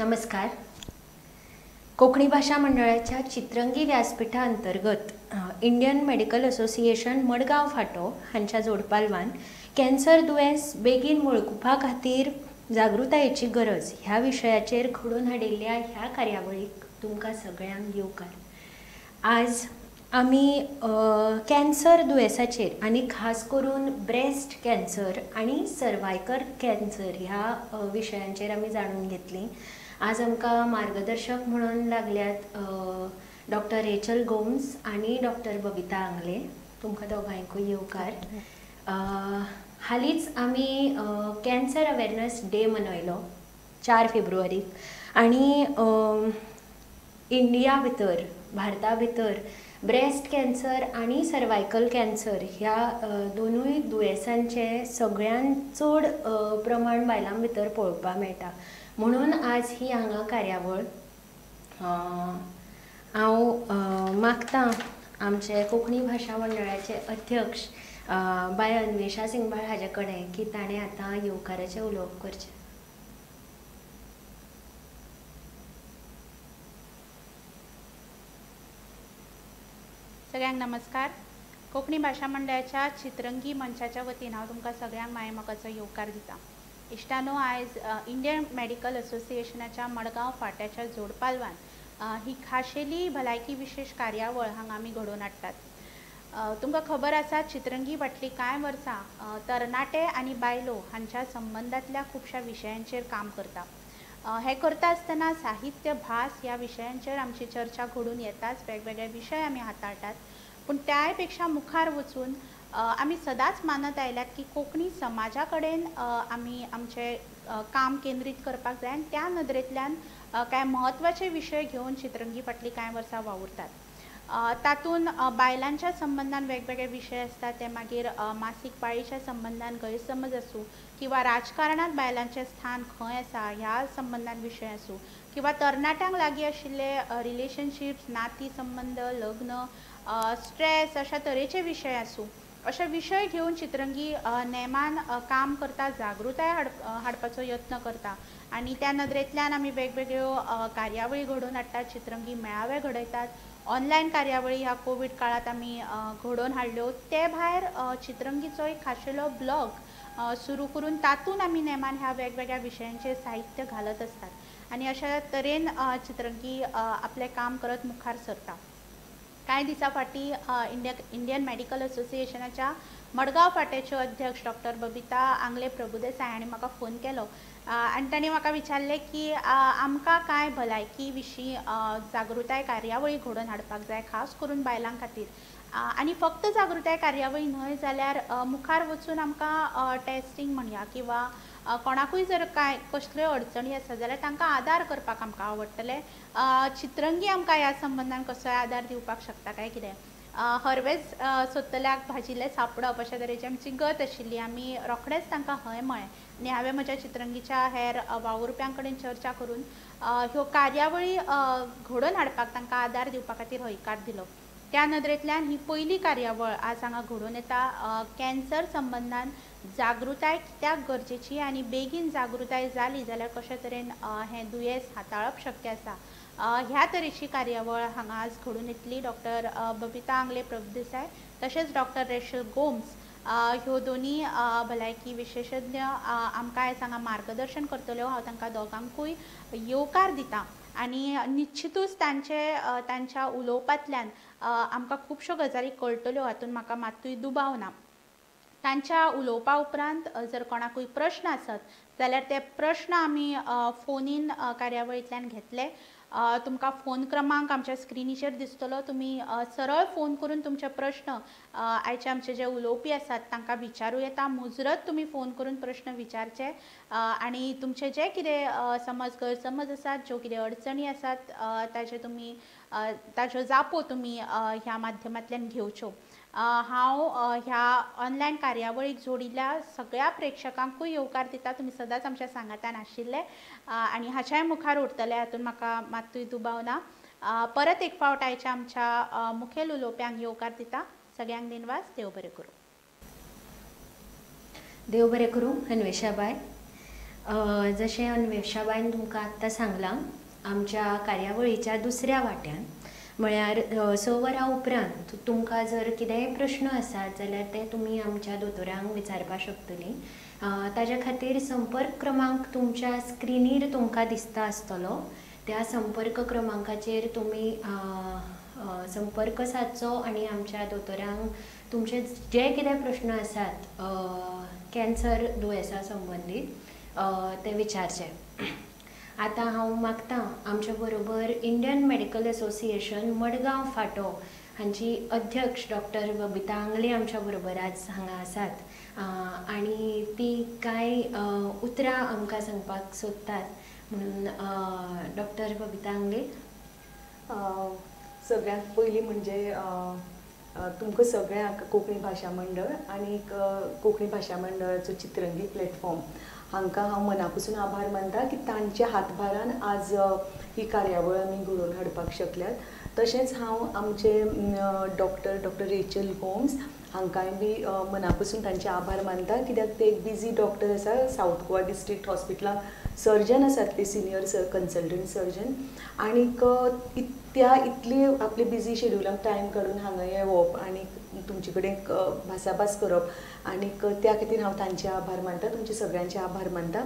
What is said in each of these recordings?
नमस्कार. कोंकणी भाशा मंडळाच्या चित्रंगी व्यासपीठा अंतर्गत इंडियन मेडिकल असोसिएशन मडगांव फांटो हांच्या जोडपालवान कॅन्सर दुयेंस बेगीन वळखुपा खातीर जागृतायेची गरज ह्या विशयाचेर घडोवन हाडिल्ल्या ह्या कार्यावळीक तुमकां सगळ्यांक येवकार. आज आमी कॅन्सर दुयेंसाचेर आनी खास करून ब्रेस्ट कॅन्सर आनी सर्वायकल कॅन्सर ह्या विशयांचेर आमी जाणून घेतली. आज आमकां मार्गदर्शक म्हणून लागल्यात डॉक्टर रेचल गोम्स आनी डॉक्टर बबिता आंगले. तुमकां दोगांयकूय येवकार. हालींच आमी कॅन्सर अवेरनस डे मनयलो 4 फेब्रुवारीक आनी इंडिया भितर, भारता भितर ब्रेस्ट कॅन्सर आनी सर्वायकल कॅन्सर ह्या दोनूय दुयेंसांचें सगळ्यांत चड प्रमाण बायलां भितर पळोवपाक मेळटा. म्हणून आज ही हांगा कार्यावळ. हांव मागतां आमचे कोंकणी भाशा मंडळाचे अध्यक्ष बाय अन्वेषा सिंगबाळ हाजे कडेन की ताणें आतां येवकाराचें उलोवप करचें. सगळ्यांक नमस्कार. कोंकणी भाशा मंडळाच्या चित्रंगी मंचाच्या वतीन हांव तुमकां सगळ्यांक मायेमोगाचो येवकार दिता. इश्टानो, आयज इंडियन मेडिकल असोसिएशनाच्या मडगांव फांट्याच्या जोडपालवान ही खाशेली भलायकी विशेश कार्यावळ हांगा आमी घडोवन हाडटात. तुमकां खबर आसा, चित्रंगी फाटलीं कांय वर्सां तरणाटे आनी बायलो हांच्या संबंदांतल्या खुबश्या विशयांचेर काम करता. हें करता आसतना साहित्य, भास ह्या विशयांचेर आमची चर्चा घडून येताच, वेगवेगळे विशय आमी हाताळटात. पूण त्याय पेक्षा मुखार वचून आमी सदांच मानत आयल्यात की कोंकणी समाजा कडेन आमी आमचें काम केंद्रीत करपाक जाय आनी त्या नदरेंतल्यान कांय म्हत्वाचे विशय घेवन चित्रंगी फाटलीं कांय वर्सां वावुरतात. तातूंत बायलांच्या संबंदान वेगवेगळे विशय आसतात, ते मागीर मासीक पाळीच्या संबंदान गैरसमज आसूं किंवा राजकारणांत बायलांचें स्थान खंय आसा ह्या संबंदान विशय आसूं किंवा तरणाट्यांक लागीं आशिल्ले रिलेशनशिप्स, नाती संबंद, लग्न, स्ट्रेस अशा तरेचे विशय आसूं. अशे विशय घेवन चित्रंगी नेमान काम करता, जागृताय हाडपाचो यत्न करता आनी त्या नदरेंतल्यान आमी वेगवेगळ्यो कार्यावळी घडोवन हाडटात, चित्रंगी मेळावे घडयतात. ऑनलायन कार्यावळी ह्या कोवीड काळांत आमी घडोवन हाडल्यो. ते भायर चित्रंगीचो एक खाशेलो ब्लॉग सुरू करून तातूंत आमी नेमान ह्या वेगवेगळ्या विशयांचेर साहित्य घालत आसतात आनी अशा तरेन चित्रंगी आपलें काम करत मुखार सरता. कांय दिसां फाटीं इंडियन मेडिकल असोसिएशनाच्या मडगांव फांट्याच्यो अध्यक्ष डॉक्टर बबिता आंगले प्रभुदेसाय हांणी म्हाका फोन केलो आनी तांणी म्हाका विचारलें की आमकां कांय भलायकी विशीं जागृताय कार्यावळी घडोवन हाडपाक जाय, खास करून बायलां खातीर. आनी फक्त जागृताय कार्यावळी न्हय जाल्यार मुखार वचून आमकां टेस्टींग म्हणया किंवा कोणाकूय जर कांय कसल्योय अडचणी आसा जाल्यार तांकां आदार करपाक आमकां आवडटलें. चित्रंगी आमकां ह्या संबंदान कसोय आदार दिवपाक शकता काय कितें. हरवेच सोदतल्याक भाजिल्लें सांपडप अशा तरेची आमची गत आशिल्ली. आमी रोखडेंच तांकां हय म्हळें आनी हांवें म्हज्या चित्रंगीच्या हेर वावुरप्यां कडेन चर्चा करून ह्यो कार्यावळी घडोवन हाडपाक तांकां आदार दिवपा खातीर हयकार दिलो. त्या नदरेंतल्यान ही पयली कार्यावळ आज हांगा घडोवन येता. कॅन्सर संबंदान जागृताय कित्याक गरजेची आनी बेगीन जागृताय जाली जाल्यार कशे तरेन हें दुयेंस हाताळप शक्य आसा ह्या तरेची कार्यावळ हांगा आज घडून येतली. डॉक्टर बबिता आंगले प्रभुदेसाय तशेंच डॉक्टर रेशल गोम्स ह्यो दोनी भलायकी विशेशज्ञ आमकां आयज हांगा मार्गदर्शन करतल्यो. हांव तांकां दोगांकूय येवकार दिता आनी निश्चितूच तांच्या उलोवपांतल्यान आमकां खुबश्यो गजाली कळटल्यो हातूंत म्हाका मात्तूय दुबाव ना. तांच्या उलोवपा उपरांत जर कोणाकूय प्रश्न आसत जाल्यार ते प्रश्न आमी फोनीन कार्यावळींतल्यान घेतले. तुमकां फोन क्रमांक आमच्या स्क्रिनीचेर दिसतलो, तुमी सरळ फोन करून तुमचे प्रश्न आयचे आमचे जे उलोवपी आसात तांकां विचारूं येता. मुजरत तुमी फोन करून प्रश्न विचारचे आनी तुमचे जे कितें समज गैरसमज आसात, ज्यो कितें अडचणी आसात ताजे तुमी ताज्यो जापो तुमी ह्या माध्यमांतल्यान घेवच्यो. हांव ह्या ऑनलायन कार्यावळीक जोडिल्ल्या सगळ्या प्रेक्षकांकूय येवकार दिता. तुमी सदांच आमच्या सांगातान आशिल्ले आनी हाच्याय मुखार उरतले हातूंत म्हाका मात्तूय दुबाव ना. परत एक फावट आयच्या आमच्या मुखेल उलोवप्यांक येवकार दिता. सगळ्यांक दिनवास. देव बरें करूं. देव बरें करूं अन्वेषाबाय. जशें अन्वेषाबायन तुमकां आत्तां सांगलां, आमच्या कार्यावळीच्या दुसऱ्या वाट्यान म्हळ्यार 6 वरां उपरांत तुमकां जर कितेंय प्रश्न आसात जाल्यार ते तुमी आमच्या दोतोरांक विचारपाक शकतलीं. ताज्या खातीर संपर्क क्रमांक तुमच्या स्क्रिनीर तुमकां दिसता आसतलो. त्या संपर्क क्रमांकाचेर तुमी संपर्क सादचो आनी आमच्या दोतोरांक तुमचे जे कितें प्रश्न आसात कॅन्सर दुयेंसा संबंदीत ते विचारचे. आतां हांव मागतां आमच्या बरोबर इंडियन मेडिकल असोसिएशन मडगांव फांटो हांची अध्यक्ष डॉक्टर बबिता आंगले आमच्या बरोबर आज हांगा आसात आनी ती कांय उतरां आमकां सांगपाक सोदतात. म्हणून डॉक्टर बबिता आंगले. सगळ्यांत पयलीं म्हणजे तुमकां सगळ्यांक कोंकणी भाशा मंडळ आनी कोंकणी भाशा मंडळाचो चित्रंगी प्लॅटफॉर्म हांकां हांव मना पसून आभार मानता की तांच्या हातभारान आज ही कार्यावळ आमी घडोवन हाडपाक शकल्यात. तशेंच हांव आमचे डॉक्टर रेचल गोम्स हांकांय बी मना पसून तांचे आभार मानता, कित्याक ते एक बिजी डॉक्टर आसा, सावथ गोवा डिस्ट्रिक्ट हॉस्पिटलांत सर्जन आसात ते, सिनियर कन्सल्टंट सर्जन. आनीक त्या इतली आपले बिजी शेड्युलाक टायम काडून हांगा येवप आनी तुमचे कडेन भासाभास करप, आनीक त्या खातीर हांव तांचे आभार मानता, तुमचे सगळ्यांचे आभार मानता.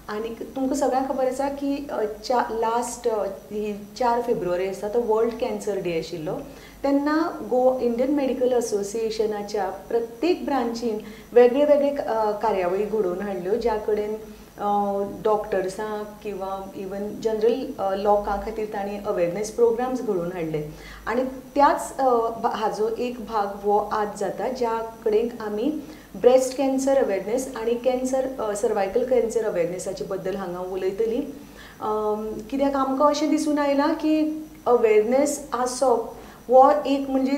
आनीक तुमकां सगळ्यांक खबर आसा की लास्ट ही 4 फेब्रुवारी आसा तो वर्ल्ड कॅन्सर डे आशिल्लो, तेन्ना गोवा इंडियन मेडिकल असोसिएशनाच्या प्रत्येक ब्रांचीन वेगळे वेगळे कार्यावळी घडोवन हाडल्यो, ज्या कडेन डॉक्टर्सांक किंवा इवन जनरल लोकां खातीर तांणी अवेरनेस प्रोग्राम्स घडोवन हाडले. आनी त्याच हाजो एक भाग हो आज जाता, ज्या कडेन आमी ब्रेस्ट कॅन्सर अवेरनेस आनी कॅन्सर सर्वायकल कॅन्सर अवेरनेसाचे बद्दल हांगा उलयतली. कित्याक आमकां अशें दिसून आयलां की अवेरनेस आसप हो एक म्हणजे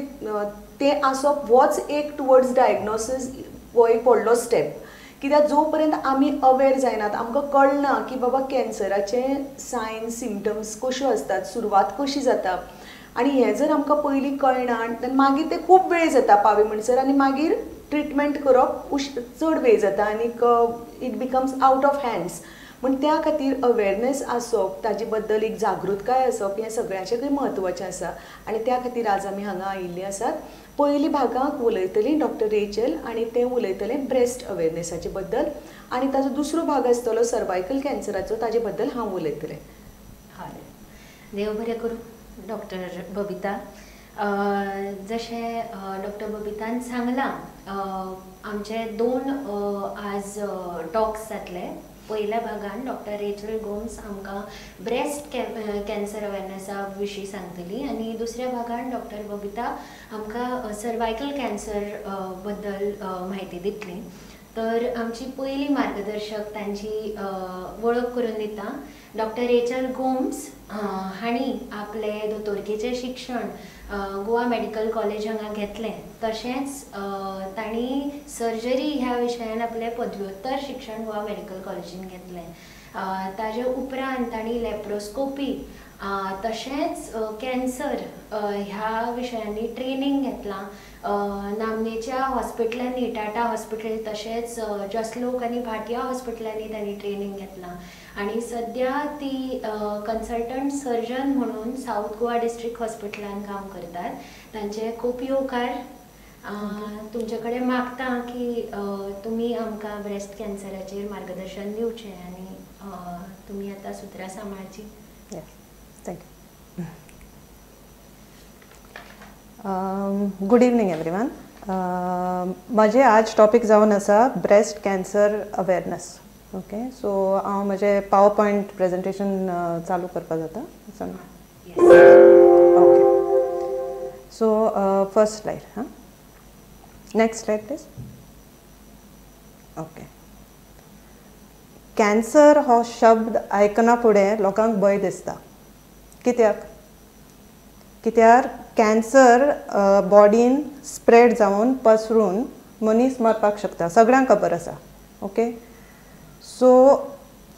तें आसप होच एक टुवर्ड्स डायग्नोसीस हो एक व्हडलो स्टेप. कित्याक जो पर्यंत आमी अवेर जायनात, आमकां कळना की बाबा कॅन्सराचे सायन सिमटम्स कश्यो आसतात, सुरवात कशी जाता, आनी हें जर आमकां पयलीं कळना मागीर तें खूब वेळ जाता पावे म्हणसर, आनी मागीर ट्रिटमेंट करप चड वेळ जाता आनीक it becomes out of hands. म्हण त्या खातीर अवेरनेस आसप, ताजे बद्दल एक जागृतकाय आसप हें सगळ्यांचे म्हत्वाचें आसा आनी त्या खातीर आज आमी हांगा आयिल्लीं आसात. पयली भागाक उलयतली डॉक्टर रेचल आनी तें उलयतलें ब्रेस्ट अवेरनेसाचे बद्दल, आनी ताजो दुसरो भाग आसतलो सर्वायकल कॅन्सराचो, ताजे बद्दल हांव उलयतलें. हय, देव बरें करूं डॉक्टर बबिता. जशें डॉक्टर बबितान सांगलां, आमचे 2 आज टॉक्स जातले. पयल्या भागान डॉक्टर रेचल गोम्स आमकां ब्रेस्ट कॅन्सर अवेरनेसा विशीं सांगतली आनी दुसऱ्या भागान डॉक्टर बबिता आमकां सर्वायकल कॅन्सर बद्दल म्हायती दितली. तर आमची पयली मार्गदर्शक तांची वळख करून दिता. डॉक्टर रेचल गोम्स हांणी आपलें दोतोरकेचें शिक्षण गोवा मेडिकल कॉलेज हांगा घेतलें. तशेंच तांणी सर्जरी ह्या विशयान आपलें पदव्योत्तर शिक्षण गोवा मेडिकल कॉलेजीन घेतलें. ताजे उपरांत तांणी लॅप्रोस्कोपी तशेंच कॅन्सर ह्या विशयांनी ट्रेनींग घेतलां. नामनेच्या हॉस्पिटलांनी, टाटा हॉस्पिटल तशेंच जसलोक आनी भाटिया हॉस्पिटलांनी तांणी ट्रेनींग घेतलां आनी सद्या ती कन्सल्टंट सर्जन म्हणून सावथ गोवा डिस्ट्रिक्ट हॉस्पिटलान काम करतात. तांचे खूब येवकार. तुमचे कडेन मागता की तुमी आमकां ब्रेस्ट कॅन्सराचेर मार्गदर्शन दिवचें आनी तुमी आतां सुत्रां सांबाळचीं. Thank you. Good evening everyone. म्हजें आज टॉपीक जावन आसा breast cancer awareness. Okay, so हांव म्हजें पावर पॉयंट प्रेजेंटेशन चालू करपाक जाता. Okay, so first slide. हां, next slide please. Okay, cancer हो शब्द आयकना फुडें लोकांक भंय दिसता. कित्याक? कित्याक कॅन्सर बॉडीन स्प्रेड जावन पसरून मनीस मरपाक शकता, सगळ्यांक खबर आसा. ओके, सो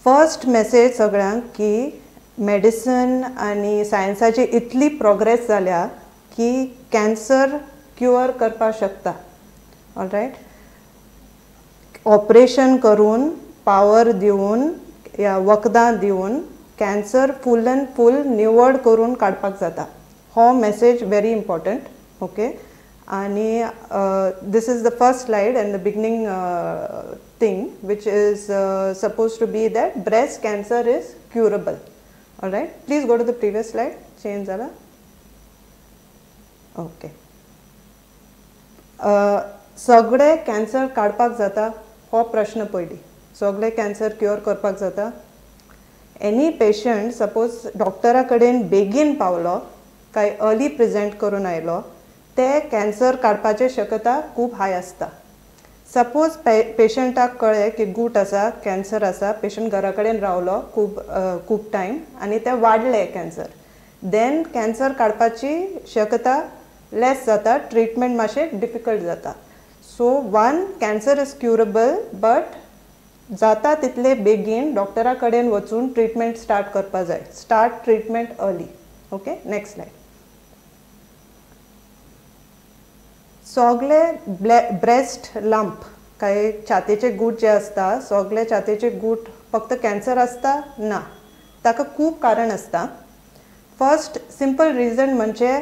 फर्स्ट मेसेज सगळ्यांक की मेडिसन आनी सायन्साची इतली प्रोग्रेस जाल्या की कॅन्सर क्युअर करपाक शकता. ऑलरायट, ऑपरेशन करून पावर दिवन या वखदां दिवन कॅन्सर फूल एंड फूल निवळ करून काडपाक जाता. हो मॅसेज व्हेरी इम्पॉर्टंट. ओके, आनी this is the first slide and the beginning thing which is suppose to be that breast cancer is curable. Alright, please go to the previous slide. Change जाला. Okay, सगळे cancer काडपाक जाता हो प्रश्न पयलीं. सगळे cancer cure करपाक जाता? एनी पेशंट सपोज डॉक्टरा कडेन बेगीन पावलो काय अर्ली प्रेजेंट करून आयलो ते कॅन्सर काडपाचे शक्यता खूब हाय आसता. सपोज पेशंटाक कळ्ळें की गूट आसा, कॅन्सर आसा, पेशंट घरा कडेन रावलो खूब खूब टायम आनी ते वाडले कॅन्सर, then cancer काडपाची शक्यता लेस जाता, ट्रिटमेंट मातशें डिफिकल्ट जाता. So one, cancer is curable, but जाता तितले बेगीन डॉक्टरा कडेन वचून ट्रिटमेंट स्टार्ट करपा जाय. Start treatment early. Okay, next slide. सगळे ब्रेस्ट लंप काय छातयेचे गूट जे आसता, सगळे छातयेचे गूट फक्त कॅन्सर आसता ना, ताका खूब कारण आसता. फर्स्ट सिंपल रिजन म्हणजे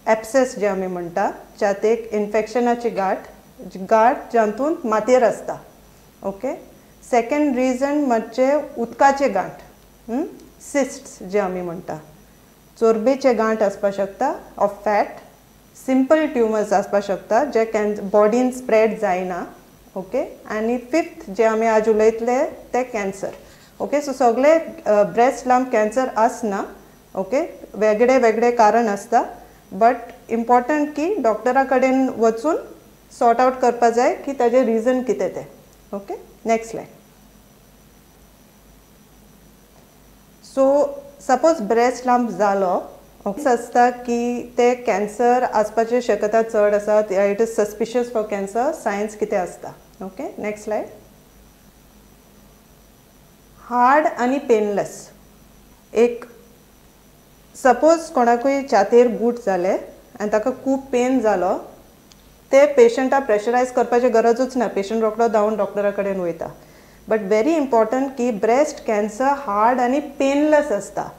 एप्सेस जे आमी म्हणटा, छातयेक इन्फेक्शनाची गांठ, गांठ जातूंत मातयेर आसता. ओके, सेकंड रिजन म्हणजे उदकाचे गांठ, सिस्ट्स जे आमी म्हणटा, चोरबेचे गांठ आसपाक शकता ऑफ फॅट, सिंपल ट्युमर्स आसपाक शकता जे बॉडीन स्प्रेड जायना. ओके, आनी फिफ्थ जे आमी आज उलयतले ते कॅन्सर. ओके, सो सगळे ब्रेस्ट लंप कॅन्सर आसना. ओके, वेगळे वेगळे कारण आसता, बट इम्पॉर्टंट की डॉक्टरा कडेन वचून सॉर्ट आवट करपा जाय की ताजें रिजन कितें तें. Okay, next slide. So suppose breast lump जालो आसता की ते कॅन्सर आसपाची शक्यता चड आसा, it is suspicious for cancer, signs कितें आसता. Okay, next slide. Hard आनी पेनलेस. एक सपोज कोणाकूय छातयेर गूट जाले आनी ताका खूब पेन जालो, ते पेशंटाक प्रेशरायज करपाची गरजूच ना, पेशंट रोखडो धांवून डॉक्टरा कडेन वयता. बट व्हेरी इम्पॉर्टंट की ब्रेस्ट कॅन्सर हार्ड आनी पेनलेस आसता,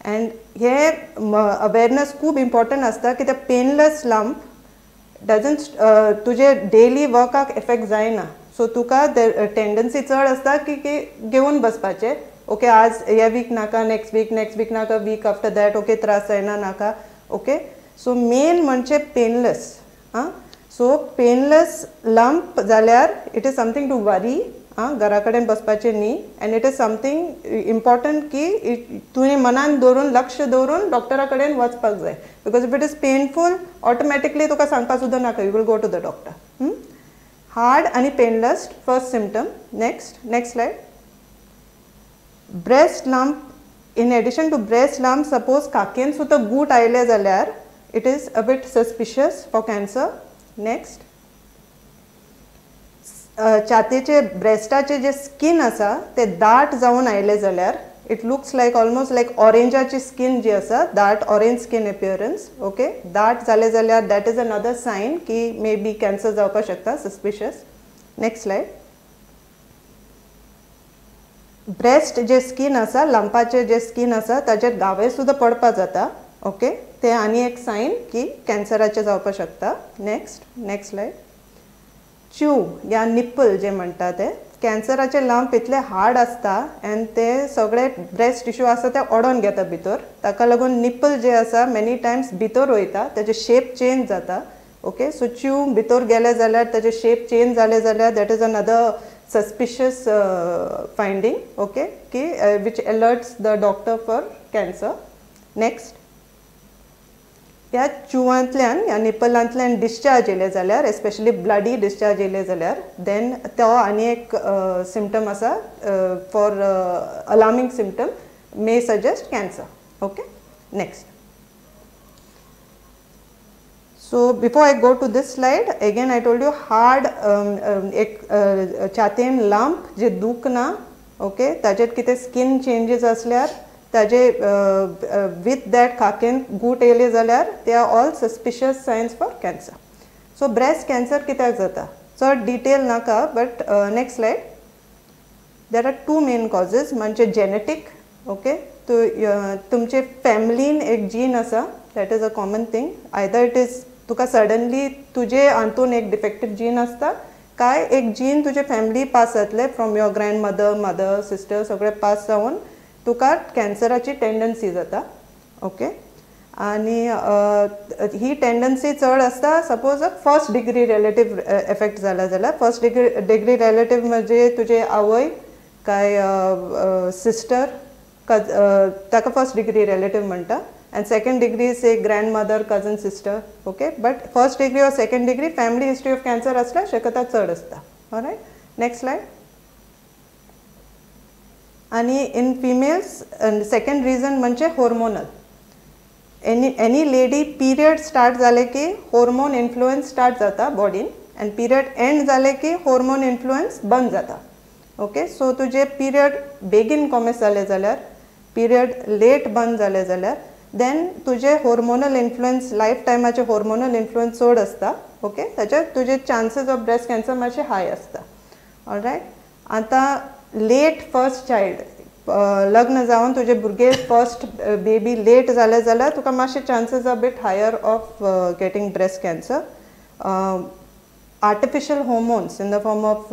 एंड हे अवेरनेस खूब इम्पॉर्टंट आसता की ते पेनलेस लंप डजंट तुजे डेली वर्काक इफेक्ट जायना. सो तुका टेंडन्सी चड आसता की घेवन बसपाचें. ओके, आज हे वीक नाका, नेक्स्ट वीक, नेक्स्ट वीक नाका, वीक आफ्टर that, okay त्रास जायना नाका. ओके, सो मेन म्हणजे पेनलेस. आं, सो पेनलेस लंप जाल्यार it is something to worry. आं, घरा कडेन बसपाचें न्ही, and it is something important की तुवें मनान दवरून, लक्ष दवरून डॉक्टरा कडेन वचपाक जाय, because if it is painful automatically तुका सांगपा सुद्दां नाका, you will go to the doctor. Hard आनी painless first symptom. Next, next slide. Breast lump, in addition to breast lump suppose काकेन सुद्दां गूट आयले जाल्यार it is a bit suspicious for cancer. Next, छातयेचे ब्रेस्टाचे जे स्कीन आसा ते दाट जावन आयले जाल्यार it looks like almost like ऑरेंजाची skin जी आसा, दाट ऑरेंज स्कीन अपियरन्स. ओके, दाट जाले जाल्यार that is another sign की मे बी कॅन्सर जावपाक शकता, सस्पिशियस. Next slide. Breast जे स्कीन आसा, लंपाचे जे स्कीन आसा ताजेर घावे सुद्दां पडपा जाता. ओके, ते आनी एक सायन की कॅन्सराचे जावपाक शकता. Next, next slide. च्यू या निप्पल जे म्हणटा ते कॅन्सराचे लंप इतले हार्ड आसता आनी ते सगळे ब्रेस्ट टिश्यू आसा ते ओडोन घेता भितर, ताका लागून निप्पल जे आसा मेनी टायम्स भितर वयता, ताजे शेप चेंज जाता. ओके, सो च्यू भितर गेले जाल्यार ताजे शेप चेंज जाले जाल्यार that is another suspicious finding. Okay, की which alerts the doctor for cancer. Next, ह्या च्युवांतल्यान ह्या निपलांतल्यान डिस्चार्ज येयले जाल्यार, एस्पेशली ब्लडी डिस्चार्ज येयले जाल्यार, देन तो आनी एक सिमटम आसा for alarming symptom, may suggest cancer. Okay, next. So before I go to this slide, again I told you hard एक छातयेन लंप जे दुखना, ओके, ताजेर कितें स्कीन चेंजीस आसल्यार, ताजे विथ that काकेन गूट येयले जाल्यार they are all suspicious signs for cancer. So breast cancer कित्याक जाता चड डिटेल नाका, but next slide. There are two main causes, म्हणजे जेनेटीक. ओके, तुमचे फॅमिलीन एक जीन आसा, that is a common thing. Either it is तुका सडनली तुजे हातून एक डिफेक्टीव जीन आसता, काय एक जीन तुजे फॅमिली पास जातले from your grandmother, mother, sister, सगळे पास जावन तुका कॅन्सराची टेंडन्सी जाता. ओके, आनी ही टेंडन्सी चड आसता suppose first degree relative effect जाला जाल्यार. फर्स्ट डिग्री रिलेटीव म्हणजे तुजे आवय काय सिस्टर, ताका फर्स्ट डिग्री रिलेटीव म्हणटा. And second degree is a grandmother, cousin, sister. Okay, but first degree or second degree family history of cancer आसल्यार शक्यता चड आसता. All right, next slide. आनी इन फिमेल्स सेकंड रिजन म्हणजे hormonal. Any lady period start जाले की hormone influence start जाता बॉडीन, and period and जाले की होर्मोन इन्फ्लुएन्स बंद जाता. ओके, सो तुजे पिरियड बेगीन कॉमेस जाले जाल्यार, पिरियड लेट बंद जाले जाल्यार, देन तुजे hormonal influence life टायमाचे hormonal influence चड आसता. ओके, ताचे तुजे चान्सीस ऑफ ब्रेस्ट कॅन्सर मातशे हाय आसता. ऑलरायट, आतां लेट फर्स्ट चायल्ड, लग्न जावन तुजे भुरगे फर्स्ट बेबी लेट जाले जाल्यार तुका मातशे chances are bit higher of getting breast cancer. Artificial hormones in the form of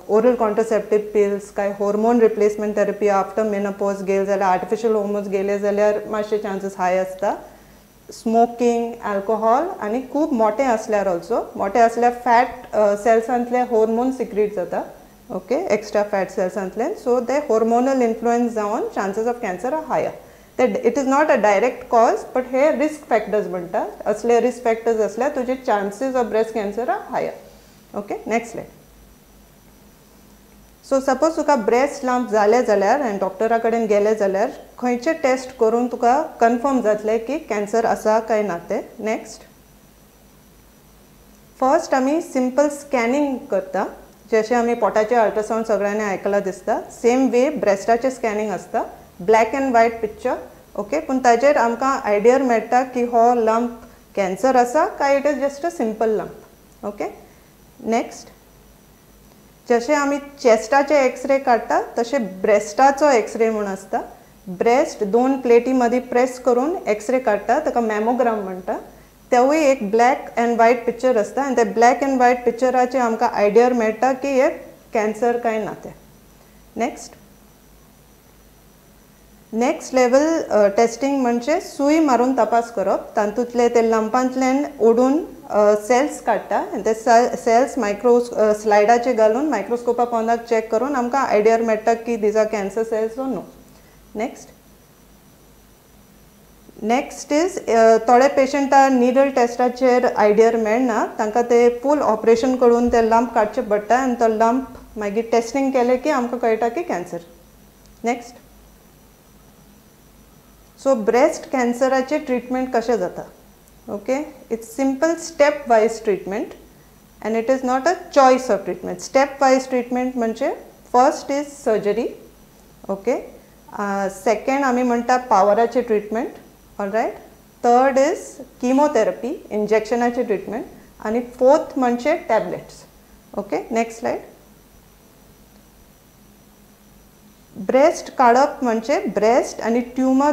oral contraceptive pills, काय hormone replacement therapy after menopause गेले जाल्यार, आर्टिफिशियल होर्मोन्स गेले जाल्यार मातशे चान्सीस हाय आसता. स्मोकिंग, अल्कोहोल आनी खूब मोटे आसल्यार ऑल्सो, मोटे आसल्यार फॅट सेल्सांतले होर्मोन सिक्रीट जाता. ओके, एक्स्ट्रा फॅट सेल्सांतल्यान, सो ते होर्मोनल इन्फ्लुएन्स जावन chances of cancer are higher. It is not a direct cause, but hey risk factors म्हणटा. असले रिस्क फॅक्टर्स असल्यार तुजे chances of breast cancer are higher. Okay, next slide. So suppose तुका breast lump जाले जाल्यार आनी डॉक्टरा कडेन गेले जाल्यार खंयचे टेस्ट करून तुका कन्फर्म जातले की कॅन्सर आसा काय ना ते. नेक्स्ट, फर्स्ट आमी सिंपल स्कॅनिंग करता. जशें आमी पोटाचें अल्ट्रासावंड सगळ्यांनी आयकलां दिसता, सेम वे ब्रेस्टाचें स्कॅनिंग आसता, black and white picture. Okay, पूण ताजेर आमकां आयडिया मेळटा की हो लंप कॅन्सर आसा काय it is just a simple lump. Okay, next, जशें आमी चेस्टाचे एक्सरे काडटा तशें ब्रेस्टाचो एक्सरे म्हूण आसता. ब्रेस्ट दोन प्लेटी मदीं प्रेस करून एक्सरे काडटा, ताका मॅमोग्राम म्हणटा. तेवूय एक ब्लॅक एंड व्हायट पिक्चर आसता आनी ते ब्लॅक एंड व्हायट पिक्चराचे आमकां आयडिया मेळटा की हे कॅन्सर काय ना तें. नेक्स्ट, नेक्स्ट लेवल टेस्टिंग म्हणजे सूय मारून तपास करप. तातूंतले ते लंपांतल्यान ओडून सेल्स काडटा आनी ते सेल्स मायक्रो स्लायडाचे घालून मायक्रोस्कोपा पोंदाक चॅक करून आमकां आयडिया मेळटा की these are cancer cells or no. Next, next is थोडे पेशंटा निडल टेस्टाचेर आयडिया मेळना, तांकां ते फूल ऑपरेशन करून ते लंप काडचे पडटा आनी तो लंप मागीर टेस्टिंग केलें की आमकां कळटा की कॅन्सर. नेक्स्ट, सो ब्रेस्ट कॅन्सराचे ट्रिटमेंट कशें जाता. Okay, it's simple step wise treatment and it is not a choice of treatment. Step wise treatment म्हणजे first is surgery. Okay, second आमी म्हणटा पावराचे treatment. Alright, third is chemotherapy, इंजेक्शनाचे treatment, आनी fourth म्हणजे tablets. Okay, next slide. Breast काडप म्हणजे breast आनी tumour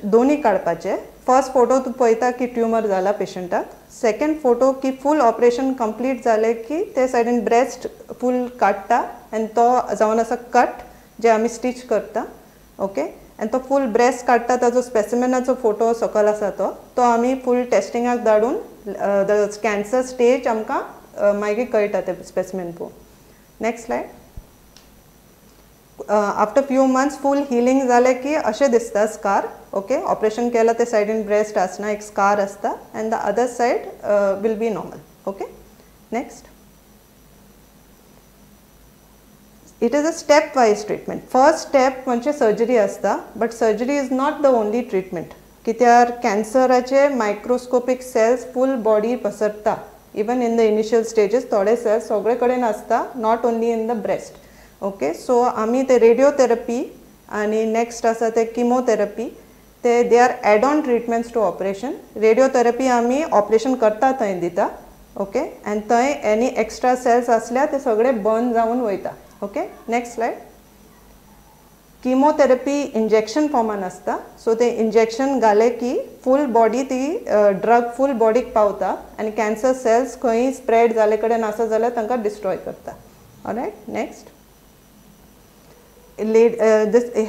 दोन्ही काडपाचे. फर्स्ट फोटो तूं पळयता की ट्युमर जाला पेशंटाक, सेकंड फोटो की फूल ऑपरेशन कंप्लीट जालें की ते सायडीन ब्रेस्ट फूल काडटा आनी तो जावन आसा कट जे आमी स्टिच करता. ओके, आनी तो फूल ब्रेस्ट काडटा ताजो स्पेसिमेनाचो फोटो सकयल आसा तो तो आमी फूल टेस्टिंगाक धाडून the cancer stage आमकां मागीर कळटा ते स्पेसिमेन पळोवन. Next slide. After few months full healing जालें की अशें दिसता स्कार. ओके, ऑपरेशन केलां ते सायडीन ब्रेस्ट आसना, एक स्कार आसता and the other side will be normal. Okay, next. It is a step wise treatment. First step म्हणजे सर्जरी आसता, but surgery is not the only treatment. कित्याक कॅन्सराचे मायक्रोस्कोपीक सेल्स फूल बॉडी पसरता. Even in the initial stages थोडे cells सगळे कडेन आसता, not only in the breast. Okay, so आमी ते रेडियोथेरपी आनी नेक्स्ट आसा ते किमोथेरपी, ते they are add on treatments to operation. Radiotherapy आमी ऑपरेशन करता थंय दिता. ओके, आनी थंय एनी एक्स्ट्रा सेल्स आसल्यार ते सगळे बर्न जावन वयता. Okay, next slide. Chemotherapy injection फॉर्मान आसता, सो ते इंजेक्शन घाले की फूल बॉडी ती ड्रग फूल बॉडीक पावता आनी कॅन्सर सेल्स खंय स्प्रेड जाले कडेन आसा जाल्यार तांकां डिस्ट्रॉय करता. All right, next.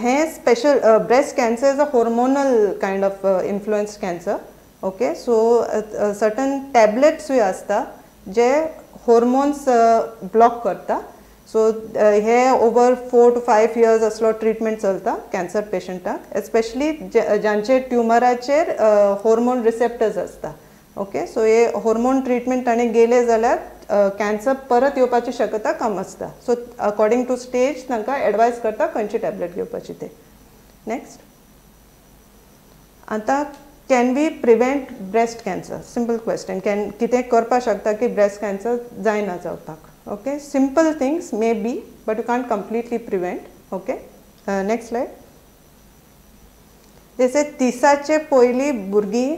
हें special breast cancer is a hormonal kind of influenced cancer. Okay, so certain टॅबलेट्सूय आसता जे हॉर्मोन्स ब्लॉक करता. सो हे ओवर 4 to 5 years असलो ट्रिटमेंट चलता कॅन्सर पेशंटाक, एस्पेशली जांचे ट्युमराचेर हॉर्मोन रिसेप्टर्स आसता. ओके, सो हे हॉर्मोन ट्रिटमेंट ताणें गेले जाल्यार कॅन्सर परत येवपाची शक्यता कम आसता. सो अकॉर्डिंग टू स्टेज तांकां एडवायज करता खंयची टॅबलेट घेवपाची ते. नेक्स्ट. आतां can we prevent breast cancer? Simple question. Can कितें करपाक शकता की ब्रेस्ट कॅन्सर जायना जावपाक? Okay, simple things may be, but you can't completely prevent. Okay, next slide. जैसे 30 पयलीं भुरगीं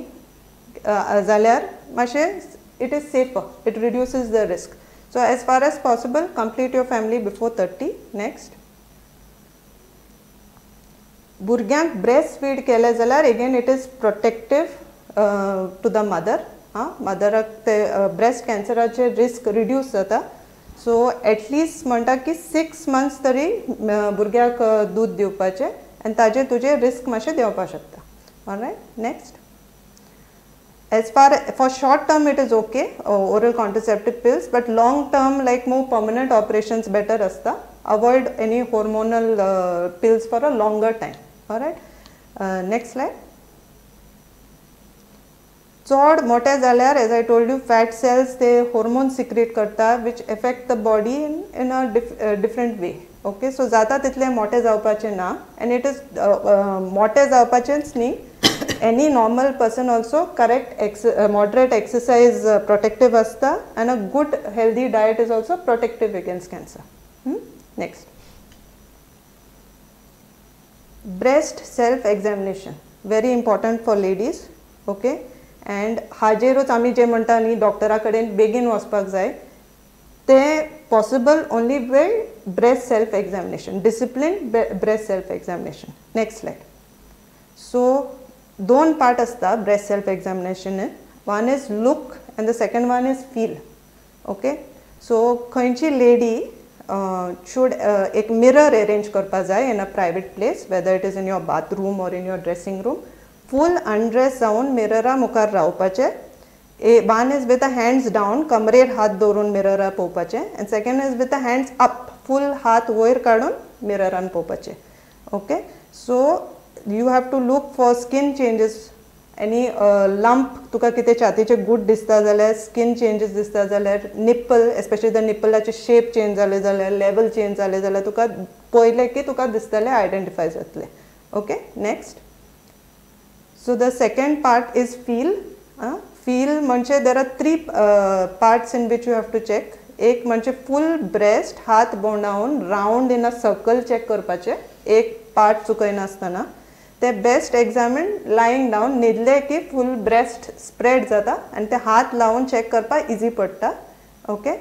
जाल्यार मातशें it is safer, it reduces the risk. So as far as possible complete your family before 30. Next. भुरग्यांक breast feed केलें जाल्यार again it is protective to the mother. आं, मदराक ते ब्रेस्ट कॅन्सराचे रिस्क रिड्यूस जाता. सो एटलिस्ट म्हणटा की 6 months तरी भुरग्याक दूद दिवपाचें आनी ताजेर तुजें रिस्क मातशें देंवपाक शकता. Alright, next. As far for short term it is okay, oral contraceptive pills, but long term like more permanent operations better asta. Avoid any hormonal pills for a longer time. All right, next slide. Chod mote jalyar, as I told you, fat cells they hormone secrete karta which affect the body in a different way. Okay, so jata title mote javpache na, and it is mote javpachech nahi. Any normal person also correct moderate exercise protective asta, and a good healthy diet is also protective against cancer. Next. Breast self examination very important for ladies. Okay, and हाजेरूच आमी जे म्हणटा न्ही डॉक्टरा कडेन बेगीन वचपाक जाय, ते possible only with breast self examination, discipline breast self examination. Next slide. So दोन पार्ट आसता breast self examination, one is look and the second one is feel. Okay, so खंयची लेडी should एक मिरर अरेंज करपा जाय in a private place, whether it is in your bathroom or in your dressing room. Full undress जावन मिररा मुखार रावपाचें. One is with the hands down, कमरेर हात दवरून मिररा पळोवपाचें, and second is with the hands up, full हात वयर काडून मिररान पळोवपाचें. Okay, so you have to look for skin changes, any lump तुका कितें छातीचे गूट दिसता जाल्यार, स्किन चेंजीस दिसता जाल्यार, निप्पल एस्पेशली the निप्पलाचे शेप चेंज जाले जाल्यार, लेवल चेंज जाले जाल्यार तुका पळयलें की तुका दिसतलें, आयडेंटिफाय जातलें. Okay, next. So the second part is feel. Feel म्हणजे there are 3 parts in which you have to check. एक म्हणजे फूल ब्रेस्ट हात भोंवडावन round in a circle check करपाचें, एक पार्ट चुकयनासतना. ते बेस्ट एग्जामीन लायिंग डावन, न्हिदले की फूल ब्रेस्ट स्प्रेड जाता आनी ते हात लावन चॅक करपाक इजी पडटा. ओके,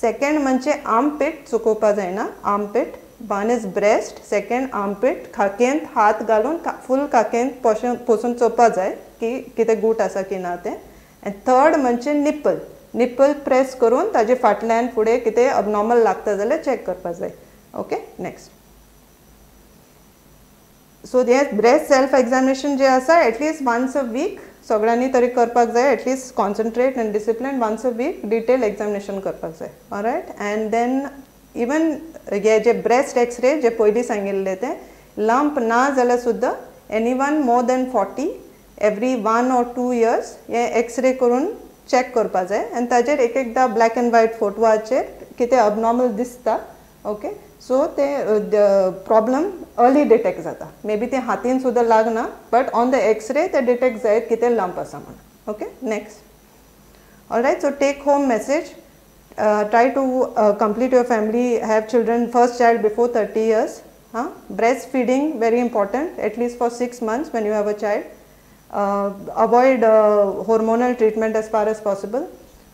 सेकेंड म्हणजे आर्मपीट चुकोवपा जायना. Armpit, one is breast, second armpit. खाकेंत हात घालून फूल खाकेंत पोसून चोवपा जाय की कितें गूट आसा की ना तें. आनी थर्ड म्हणजे निप्पल, निप्पल प्रेस करून ताजे फाटल्यान फुडें कितें अबनॉर्मल लागता जाल्यार चॅक करपा जाय. Okay, next. सो हें ब्रेस्ट सेल्फ एग्जामिनेशन जें आसा at least once a week सगळ्यांनी तरी करपाक जाय, at least concentrate and discipline once a week detail examination करपाक जाय. All right, and then even hey J breast x ray जे पयलीं सांगिल्लें तें लंप ना जाल्यार सुद्दां any one more than 40 every 1 or 2 years hey x ray करून चॅक करपाक जाय, आनी ताजेर एक एकदां ब्लॅक एंड व्हायट फोटवाचेर कितें अबनॉर्मल दिसता. ओके, सो ते प्रॉब्लम अर्ली डिटेक्ट जाता, मे बी ते हातीन सुद्दां लागना, but on the x ray ते डिटेक्ट जायत कितें लंप आसा म्हणून. Okay, next. Alright, so take home message, try to complete your family, have children, first child before 30 years. Breast feeding very important, at least for 6 months when you have a child. Avoid hormonal treatment as far as possible.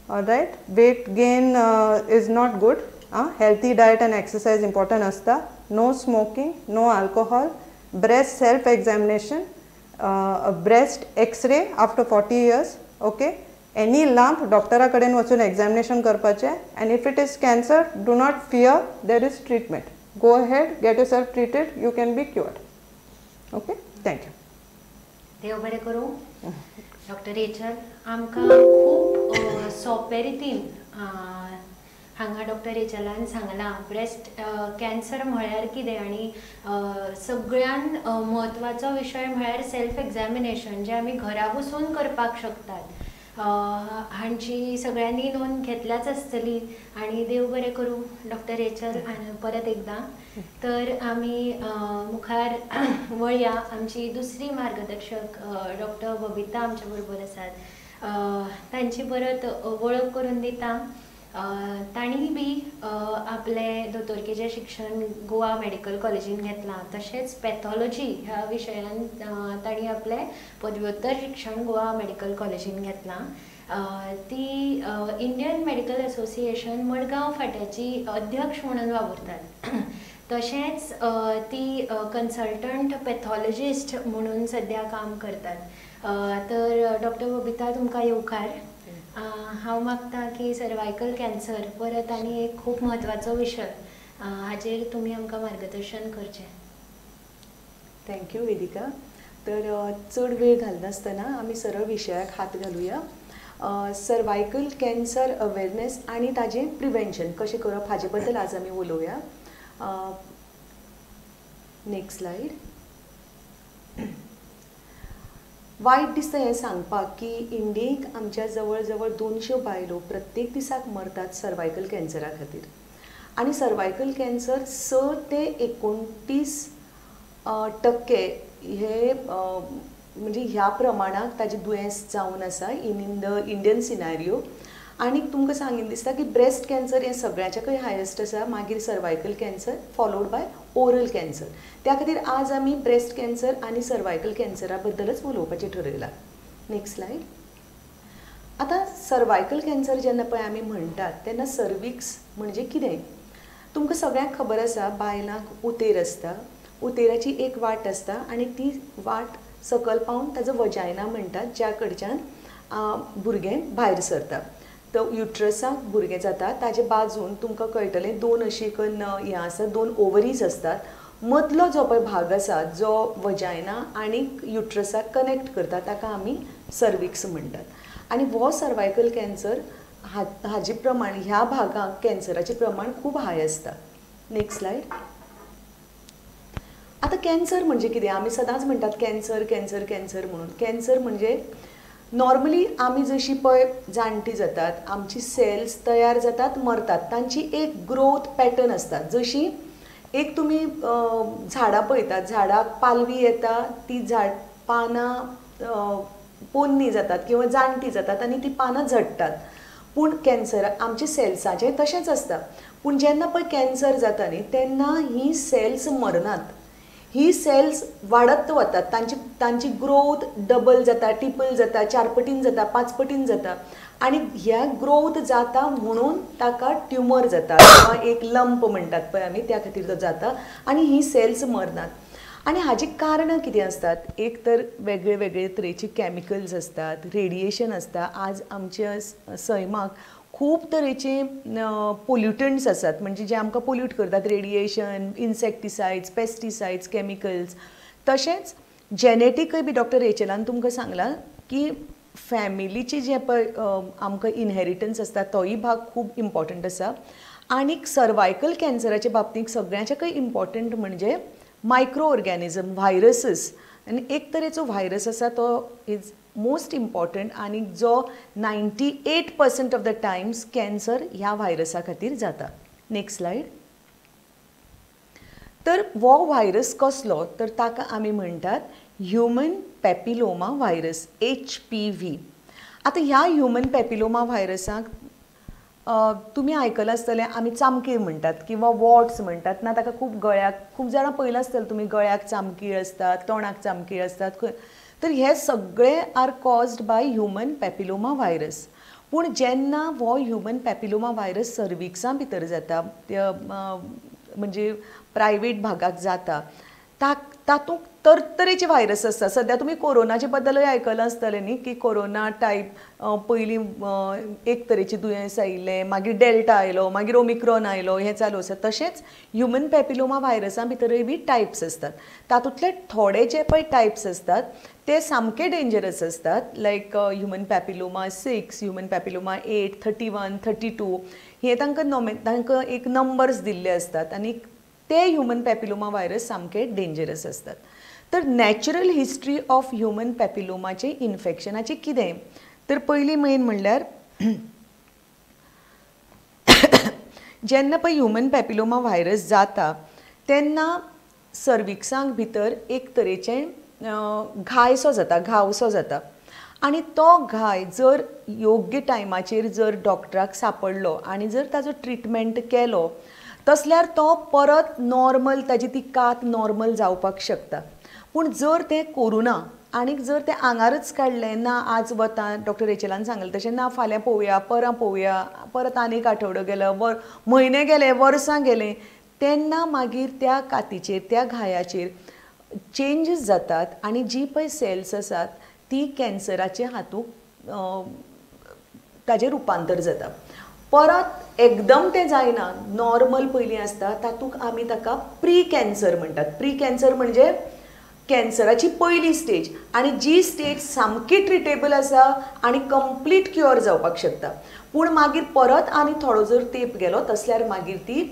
Alright, weight gain is not good. आं, healthy diet and exercise important आसता. No smoking, no alcohol, breast self examination, breast x-ray after 40 years. Okay, any lump डॉक्टरा कडेन वचून examination करपाचें. And if it is cancer, do not fear, there is treatment. Go ahead, get yourself treated, you can be cured. Okay, thank you. देव बरें करूं doctor Rachel. आमकां खूब सोंपे रितीन हांगा डॉक्टर रेचलान सांगलां ब्रेस्ट कॅन्सर म्हळ्यार कितें आनी सगळ्यान म्हत्वाचो विशय म्हळ्यार सेल्फ एग्जामिनेशन जें आमी घरा बसून करपाक शकतात. हांची सगळ्यांनी नोंद घेतल्याच आसतली. आनी देव बरें करूं डॉक्टर रेचल परत एकदां. तर आमी मुखार वळया. आमची दुसरी मार्गदर्शक डॉक्टर बबिता आमच्या बरोबर आसात. तांची परत वळख करून दिता. तांणी बी आपलें दोतोरकेचें शिक्षण गोवा मेडिकल कॉलेजीन घेतलां. तशेंच पॅथॉलॉजी ह्या विशयान तांणी आपलें पदव्योत्तर शिक्षण गोवा मेडिकल कॉलेजीन घेतलां. ती इंडियन मेडिकल असोसिएशन मडगांव फांट्याची अध्यक्ष म्हणून वावुरतात. तशेंच ती कन्सल्टंट पॅथॉलॉजिस्ट म्हणून सद्या काम करतात. तर डॉक्टर बबिता, तुमकां येवकार. हांव मागता की सर्वायकल कॅन्सर परत आनी एक खूब म्हत्वाचो विशय, हाचेर तुमी आमकां मार्गदर्शन करचें. Thank you Vedika. तर चड वेळ घालनासतना आमी सरळ विशयाक हात घालुया. सर्वायकल कॅन्सर अवेरनेस आनी ताजें प्रिवेन्शन कशें करप हाजे बद्दल आज आमी उलोवया. Next slide. वायट दिसता हें सांगपाक की इंडियेक आमच्या जवळ जवळ 200 बायलो प्रत्येक दिसाक मरतात सर्वायकल कॅन्सरा खातीर. आनी सर्वायकल कॅन्सर 6 ते 29% हे म्हणजे ह्या प्रमाणाक ताजें दुयेंस जावन आसा इन the Indian scenario. आनी तुमकां सांगीन दिसता की ब्रेस्ट कॅन्सर हें सगळ्यांच्याकय हायस्ट आसा, मागीर cervical cancer followed by oral cancer. त्या खातीर आज आमी ब्रेस्ट कॅन्सर आनी सर्वायकल कॅन्सरा बद्दलच उलोवपाचें ठरयलां. Next slide. आतां सर्वायकल कॅन्सर जेन्ना पळय आमी म्हणटात तेन्ना सर्विक्स म्हणजे कितें तुमकां सगळ्यांक खबर आसा. बायलांक उतेर आसता, उतेराची एक वाट आसता आनी ती वाट सकयल पावन ताजो वजायना म्हणटात, ज्या कडच्यान भुरगें भायर सरता. तर युट्रसाक भुरगें जाता ताजे बाजून तुमकां कळटलें दोन अशी हें आसा, दोन ओवरीज आसतात. मदलो जो पळय भाग आसा जो वजायना आनी युट्रसाक कनेक्ट करता ताका आमी सर्विक्स म्हणटात. आनी हो सर्वायकल कॅन्सर हाजे प्रमाण ह्या भागाक कॅन्सराचें प्रमाण खूब हाय आसता. Next slide. आतां कॅन्सर म्हणजे कितें? आमी सदांच म्हणटात कॅन्सर कॅन्सर कॅन्सर म्हणून. कॅन्सर म्हणजे नॉर्मली आमी जशी पळय जाणटी जातात, आमची सेल्स तयार जातात, मरतात, तांची एक ग्रोथ पॅटर्न आसता. जशी एक तुमी झाडां पळयतात, झाडाक पालवी येता, ती झाड पानां पोन्नी जातात किंवा जाणटी जातात आनी ती पानां झडटात. पूण कॅन्सर आमच्या सेल्साचें तशेंच आसता. पूण जेन्ना पळय कॅन्सर जाता न्ही तेन्ना ही सेल्स मरनात, ही सेल्स वाडत वतात, तांची तांची ग्रोथ डबल जाता, ट्रिपल जाता, 4 पटीन जाता, 5 पटीन जाता. आनी ह्या ग्रोथ जाता म्हणून ताका ट्युमर जाता किंवा एक लंप म्हणटात पळय आमी, त्या खातीर तो जाता आनी ही सेल्स मरनात. आनी हाजी कारणां कितें आसतात? एक तर वेगळे वेगळे तरेचे कॅमिकल्स आसतात, रेडिएशन आसता. आज आमच्या सैमाक खूब तरेचे पोल्युटंट्स आसात, म्हणजे जे आमकां पोल्यूट करतात, रेडिएशन, इन्सेक्टिसायड्स, पेस्टिसायड्स, कॅमिकल्स. तशेंच जेनेटिकय बी डॉक्टर रेचलान तुमकां सांगलां की फॅमिलीची जे पळय आमकां इनहेरिटन्स आसता तोय भाग खूब इम्पॉर्टंट आसा. आनीक सर्वायकल कॅन्सराच्या बाबतींत सगळ्यांच्याकय इम्पॉर्टंट म्हणजे मायक्रो ऑर्गॅनिजम, व्हायरसीस. आनी एक तरेचो व्हायरस आसा तो is most important आनी जो 98% ऑफ the times cancer ह्या व्हायरसा खातीर जाता. Next slide. तर हो व्हायरस कसलो? तर ताका आमी म्हणटात ह्युमन पॅपिलोमा व्हायरस, HPV. आतां ह्या ह्युमन पॅपिलोमा व्हायरसाक तुमी आयकलां आसतलें, आमी चामकीळ म्हणटात किंवा वॉट्स म्हणटात ना, ताका खूब गळ्याक, खूब जाणां पळयलां आसतलें तुमी, गळ्याक चामकीळ आसतात, तोंडाक चामकीळ आसतात. तर हे सगळे are caused by human papilloma virus. पूण जेन्ना हो ह्युमन पॅपिलोमा व्हायरस सर्विक्सां भितर जाता, म्हणजे प्रायवेट भागाक जाता, तातूंत तरतरेचे व्हायरस आसता. सद्या तुमी कोरोनाचे बद्दलय आयकलां आसतलें न्ही, की कोरोना टायप पयलीं एक तरेचें दुयेंस आयिल्लें, मागीर डेल्टा आयलो, मागीर ओमिक्रॉन आयलो, हें चालू आसा. तशेंच ह्युमन पॅपिलोमा व्हायरसा भितरय बी टायप्स आसतात. तातूंतले थोडे जे पळय टायप्स आसतात ते सामके डेंजरस आसतात, लायक ह्युमन पॅपिलोमा 6, ह्युमन पॅपिलोमा 8, 31, 32, हे तांकां तांकां एक नंबर्स दिल्ले आसतात आनी ते ह्युमन पॅपिलोमा व्हायरस सामके डेंजरस आसतात. तर नॅचरल हिस्ट्री ऑफ ह्युमन पॅपिलोमाचे इन्फेक्शनाचें कितें, तर पयलीं मेन म्हणल्यार जेन्ना पळय ह्युमन पॅपिलोमा व्हायरस जाता तेन्ना सर्विक्सांक भितर एक तरेचें घायसो जाता, घावसो जाता आनी तो घाय जर योग्य टायमाचेर जर डॉक्टराक सापडलो आनी जर ताजो ट्रिटमेंट केलो तसल्यार तो परत नॉर्मल, ताजी ती कात नॉर्मल जावपाक शकता. पूण जर तें करूं ना आनीक जर तें आंगारच काडलें ना, आज वता डॉक्टर रेचलान सांगलें तशें ना, फाल्यां पळोवया, परां पळोवया, परत आनीक आठवडो गेलो, म्हयने गेले, वर्सां गेले, तेन्ना मागीर त्या कातीचेर, त्या घायाचेर चेंजीस जातात आनी जी पळय सेल्स आसात ती कॅन्सराचे हातूंत ताजें रुपांतर जाता. परत एकदम तें जायना, नॉर्मल पयलीं आसता तातूंत आमी ताका प्री कॅन्सर म्हणटात. प्री कॅन्सर म्हणजे कॅन्सराची पयली स्टेज आनी जी स्टेज सामकी ट्रिटेबल आसा आनी कंप्लीट क्युअर जावपाक शकता. पूण मागीर परत आनी थोडो जर तेंप गेलो तसल्यार मागीर ती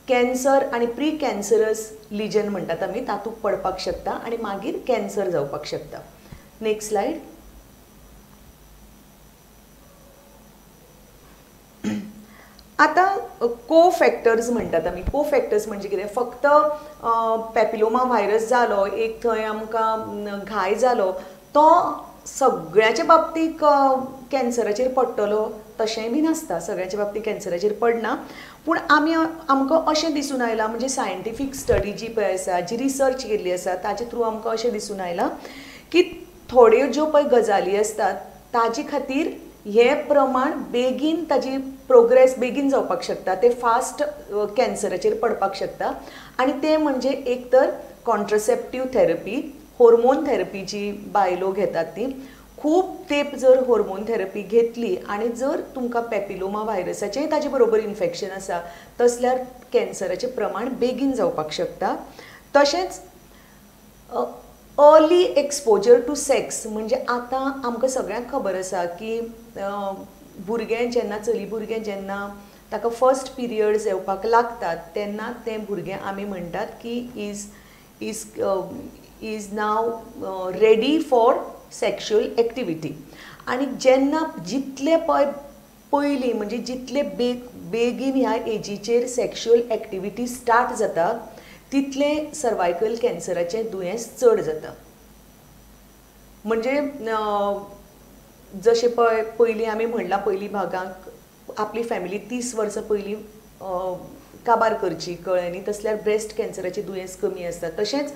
कॅन्सर आनी प्री कॅन्सरस लिजन म्हणटात आमी, तातूंत पडपाक शकता आनी मागीर कॅन्सर जावपाक शकता. Next slide. आतां को फॅक्टर्स म्हणटात आमी. को फॅक्टर्स म्हणजे कितें, फक्त पॅपिलोमा व्हायरस जालो, एक थंय आमकां घाय जालो, तो सगळ्याच्या बाबतीक कॅन्सराचेर पडटलो तशेंय बी नासता, सगळ्याच्या बाबतीत कॅन्सराचेर पडना. पूण आमी आमकां अशें दिसून आयलां, म्हणजे सायंटिफीक स्टडी जी पळय आसा, जी रिसर्च केल्ली आसा ताजे थ्रू आमकां अशें दिसून आयलां की थोड्यो ज्यो पळय गजाली आसतात ताजे खातीर हें प्रमाण बेगीन ताजी प्रोग्रेस बेगीन जावपाक शकता, ते फास्ट कॅन्सराचेर पडपाक शकता. आनी तें म्हणजे एक तर कॉन्ट्रसेप्टीव थेरपी, होर्मोन थेरपी जी बायलो घेतात ती खूब तेंप जर होर्मोन थेरपी घेतली आनी जर तुमकां पॅपिलोमा व्हायरसाचेंय ताजे बरोबर इन्फेक्शन आसा तसल्यार कॅन्सराचें प्रमाण बेगीन जावपाक शकता. तशेंच अर्ली एक्सपोजर टू सेक्स, म्हणजे आतां आमकां सगळ्यांक खबर आसा की भुरगें जेन्ना, चली भुरगें जेन्ना ताका फर्स्ट पिरियड्स येवपाक लागतात तेन्ना तें भुरगें आमी म्हणटात की is is is now ready for sexual activity. आनी जेन्ना जितले पळय पयलीं म्हणजे जितले बेगीन ह्या एजीचेर सेक्शुअल एक्टिविटी स्टार्ट जाता तितलें सर्वायकल कॅन्सराचें दुयेंस चड जाता. म्हणजे जशें पळय पयलीं आमी म्हणलां, पयलीं भागांक आपली फॅमिली 30 वर्सां पयलीं काबार करची, कळ्ळें न्ही, तसल्यार ब्रेस्ट कॅन्सराचें दुयेंस कमी आसता. तशेंच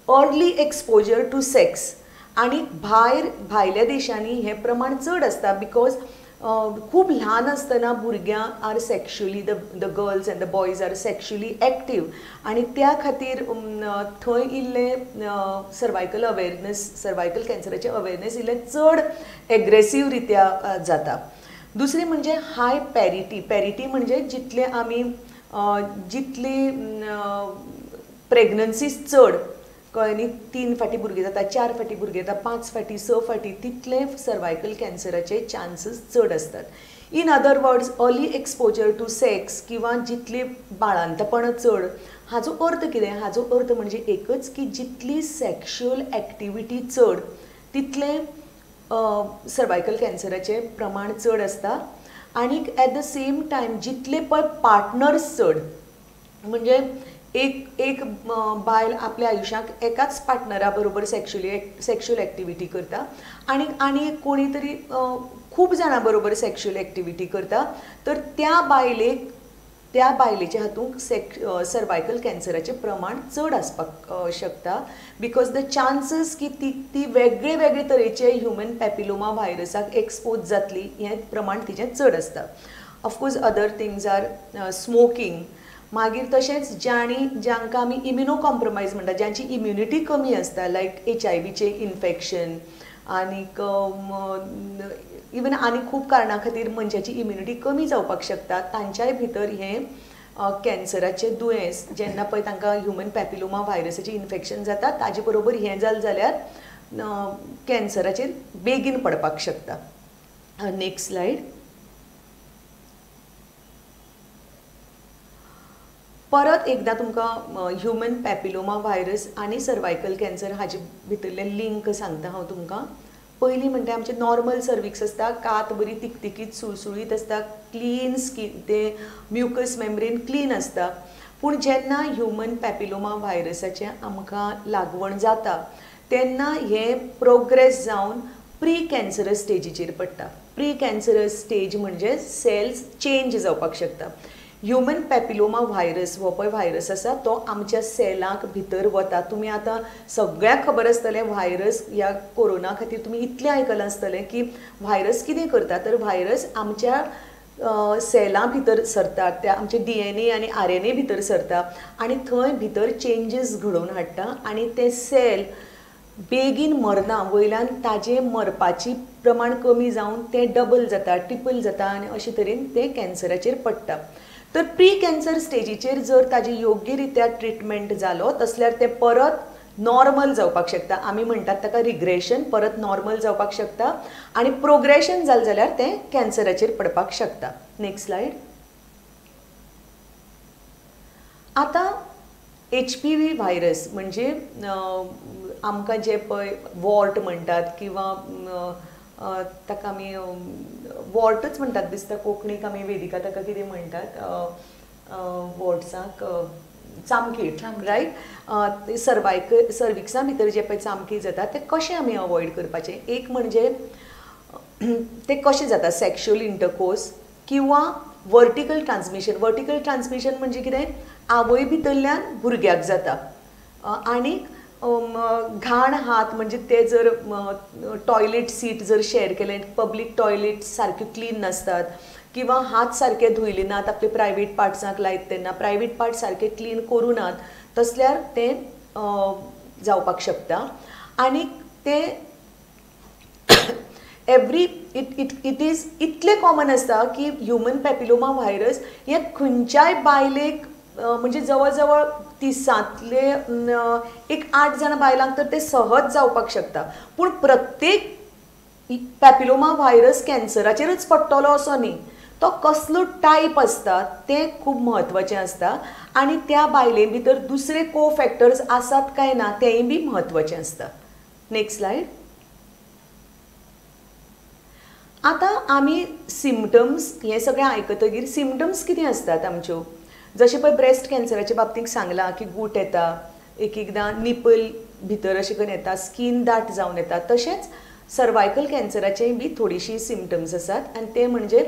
अर्ली एक्सपोजर टू सेक्स आनी भायल्या देशांनी हें प्रमाण चड आसता, because खूब ल्हान आसतना भुरग्यां are sexually, the girls and the boys are sexually active आनी त्या खातीर थंय इल्लें सर्वायकल अवेरनेस, सर्वायकल कॅन्सराचें अवेरनेस इल्लें चड एग्रेसीव रित्या जाता. दुसरी म्हणजे हाय पॅरिटी. पॅरिटी म्हणजे जितले आमी जितली प्रेग्नन्सीज चड, कळ्ळें न्ही, 3 फाटी भुरगीं जाता, 4 फाटी भुरगीं जाता, 5 फाटी, 6 फाटी, तितले सर्वायकल कॅन्सराचे चान्सीस चड आसतात. In other words, early exposure to sex किंवा जितली बाळंतपणां चड, हाजो अर्थ कितें, हाजो अर्थ म्हणजे एकच की जितली सेक्शुअल एक्टिविटी चड तितलें सर्वायकल कॅन्सराचें प्रमाण चड आसता. आनीक एट the same time जितले पळय पार्टनर्स चड, म्हणजे एक एक बायल आपल्या आयुश्याक एकाच पार्टनरा बरोबर सेक्शुअल एक्टिविटी करता आनी आनी कोणी तरी खूब जाणां बरोबर सेक्शुअल एक्टिविटी करता, तर त्या बायलेक त्या बायलेच्या हातूंत सर्वायकल कॅन्सराचें प्रमाण चड आसपाक शकता, because the chances की ती ती वेगळे वेगळे तरेचे ह्युमन पॅपिलोमा व्हायरसाक एक्सपोज जातली हें प्रमाण तिचें चड आसता. Of course other things are smoking, मागीर तशेंच जांणी जांकां आमी इम्युनो कॉम्प्रोमायज म्हणटा, ज्यांची इम्युनिटी कमी आसता, लायक HIV infection आनीक इवन आनी खूब कारणां खातीर मनशाची इम्युनिटी कमी जावपाक शकता, तांच्याय भितर हें कॅन्सराचें दुयेंस जेन्ना पळय तांकां ह्युमन पॅपिलोमा व्हायरसाचें इन्फेक्शन जाता ताजे बरोबर हें जालें जाल्यार कॅन्सराचेर बेगीन पडपाक शकता. Next slide. परत एकदां तुमकां ह्युमन पॅपिलोमा व्हायरस आनी सर्वायकल कॅन्सर हाजे भितरलें लिंक सांगता हांव तुमकां. पयलीं म्हणटा आमचें नॉर्मल सर्विक्स आसता, कात बरी तिकतिकीत सुळसुळीत आसता, क्लीन स्कीन, तें म्युकस मेम्ब्रेन क्लीन आसता. पूण जेन्ना ह्युमन पॅपिलोमा व्हायरसाचें आमकां लागवण जाता तेन्ना हें प्रोग्रेस जावन प्री कॅन्सरस स्टेजीचेर पडटा. प्री कॅन्सरस स्टेज म्हणजे सेल्स चेंज जावपाक शकता. ह्युमन पॅपिलोमा व्हायरस हो पळय व्हायरस आसा तो आमच्या सेलांक भितर वता. तुमी आतां सगळ्यांक खबर आसतलें व्हायरस ह्या कोरोना खातीर तुमी इतलें आयकलां आसतलें की व्हायरस कितें करता, तर व्हायरस आमच्या सेलां भितर सरता, त्या आमचे DNA आनी RNA भितर सरता आनी थंय भितर चेंजीस घडोवन हाडटा आनी ते सेल बेगीन मरना, वयल्यान ताजें मरपाची प्रमाण कमी जावन तें डबल जाता, ट्रिपल जाता आनी अशे तरेन तें कॅन्सराचेर पडटा. तर प्री कॅन्सर स्टेजीचेर जर ताजी योग्य रित्या ट्रिटमेंट जालो तसल्यार तें परत नॉर्मल जावपाक शकता. आमी म्हणटात ताका रिग्रेशन, परत नॉर्मल जावपाक शकता आनी प्रोग्रेशन जालें जाल्यार तें कॅन्सराचेर पडपाक शकता. Next slide. आतां HPV virus म्हणजे आमकां जे पळय वॉर्ट म्हणटात किंवा ताका आमी वॉर्टच म्हणटात दिसता कोंकणीक, आमी वेदिका ताका कितें म्हणटात, वॉर्ट्साक चामकीट, रायट. सर्वायकल सर्विक्सा भितर जे पळय चामकी जाता ते कशें आमी अवॉयड करपाचें, एक म्हणजे ते कशें जाता सॅक्शुअल इंटरकोर्स किंवा वर्टिकल ट्रान्समिशन. वर्टिकल ट्रान्समिशन म्हणजे कितें, आवय भितरल्यान भुरग्याक जाता. आनीक घाण हात म्हणजे ते जर टॉयलेट सीट जर शेअर केलें, पब्लीक टॉयलेट सारक्यो क्लीन नासतात किंवा हात सारके धुयले नात आपले प्रायवेट पार्ट्सांक लायत तेन्ना प्रायवेट पार्ट सारके क्लीन करूं नात तसल्यार तें जावपाक शकता. आनी तें every it it it is इतलें कॉमन आसता की ह्युमन पॅपिलोमा व्हायरस हें खंयच्याय बायलेक म्हणजे जवळ जवळ 30तांतले एक 8 जाणां बायलांक तर ते सहज जावपाक शकता. पूण प्रत्येक पॅपिलोमा व्हायरस कॅन्सराचेरच पडटलो असो न्ही, तो कसलो टायप आसता तें खूब म्हत्वाचें आसता आनी त्या बायले भितर दुसरे को फॅक्टर्स आसात काय ना तेंय बी म्हत्वाचें आसता. Next slide. आतां आमी सिमटम्स हें सगळें आयकतगीर सिमटम्स कितें आसतात आमच्यो, जशें पळय ब्रेस्ट कॅन्सराच्या बाबतींत सांगलां की गूट येता, एक एकदां निपल भितर अशें करून येता, स्कीन दाट जावन येता, तशेंच सर्वायकल कॅन्सराचेय बी थोडीशीं सिमटम्स आसात आनी ते म्हणजे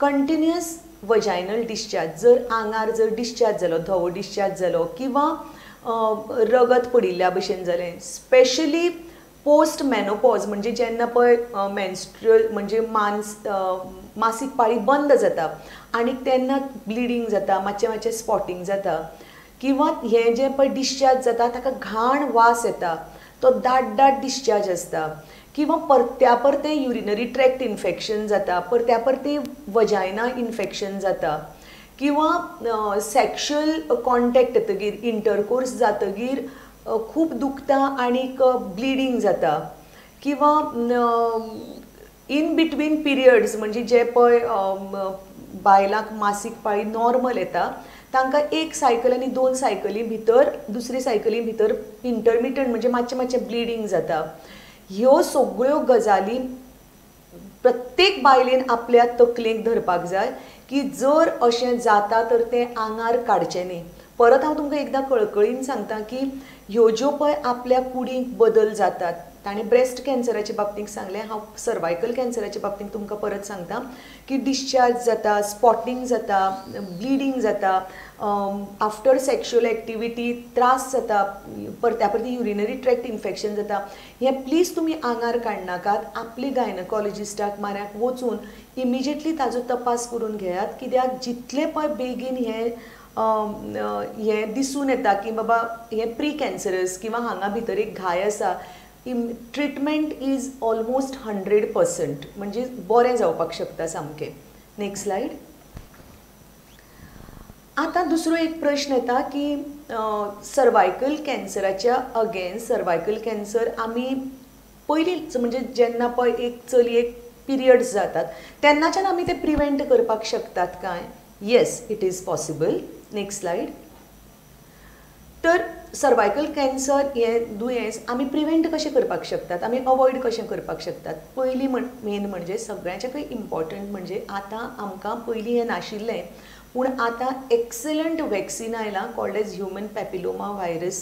कंटिन्युअस वजायनल डिस्चार्ज, जर आंगार जर डिस्चार्ज जालो, धवो डिस्चार्ज जालो किंवा रगत पडिल्ल्या भशेन जालें, स्पेशली पोस्ट मेनोपॉज म्हणजे जेन्ना पळय मेन्स्ट्रुअल म्हणजे मासीक पाळी बंद जाता आनी तेन्ना ब्लिडींग जाता, मातशें मातशें स्पॉटींग जाता किंवा हें जें पळय डिस्चार्ज जाता ताका घाण वास येता, तो दाट दाट डिस्चार्ज आसता किंवा परत्या परतें युरिनरी ट्रॅक्ट इन्फेक्शन जाता, परत्या परतें वजायना इन्फेक्शन जाता किंवा सॅक्शुअल कॉन्टॅक्ट येतगीर, इंटरकोर्स जातगीर खूब दुखता आनीक ब्लिडींग जाता किंवा इन बिटवीन पिरियड्स म्हणजे जे पळय बायलांक मासीक पाळी नॉर्मल येता तांकां एक सायकल आनी 2 सायकली भितर दुसरी सायकली भितर इंटरमिटंट म्हणजे मातशें मातशें ब्लिडींग जाता. ह्यो सगळ्यो गजाली प्रत्येक बायलेन आपल्या तकलेक धरपाक जाय की जर अशें जाता तर तें आंगार काडचें न्ही. परत हांव तुमकां एकदां कळकळीन सांगता की ह्यो ज्यो पळय आपल्या कुडींत बदल जातात ताणें ब्रेस्ट कॅन्सराच्या बाबतींत सांगलें, हांव सर्वायकल कॅन्सराच्या बाबतींत तुमकां परत सांगता की डिस्चार्ज जाता, स्पॉटींग जाता, ब्लिडींग जाता, आफ्टर सेक्शुअल एक्टिविटी त्रास जाता, परत्या परती युरिनरी ट्रॅक्ट इन्फेक्शन जाता. हें प्लीज तुमी आंगार काडनाकात, आपले गायनकॉलॉजिस्टाक म्हऱ्याक वचून इमिजिएटली ताजो तपास करून घेयात. कित्याक जितलें पळय बेगीन हें हें दिसून येता की बाबा हें प्री कॅन्सरस किंवा हांगा भितर एक घाय आसा, ट्रिटमेंट is almost 100% म्हणजे बरें जावपाक शकता सामकें. Next slide. आतां दुसरो एक प्रश्न येता की सर्वायकल कॅन्सराच्या अगेन्स्ट सर्वायकल कॅन्सर आमी पयलींच म्हणजे जेन्ना पळय एक चलयेक पिरियड्स जातात तेन्नाच्यान आमी ते प्रिवेंट करपाक शकतात काय? Yes, it is possible. Next slide. तर सर्वायकल कॅन्सर हें दुयेंस आमी प्रिवेंट कशें करपाक शकतात, आमी अवॉयड कशें करपाक शकतात? पयलीं मेन म्हणजे सगळ्यांच्याकूय इम्पॉर्टंट म्हणजे आतां आमकां पयलीं हें नाशिल्लें पूण आतां एक्सलंट वॅक्सीन आयलां called as human papilloma virus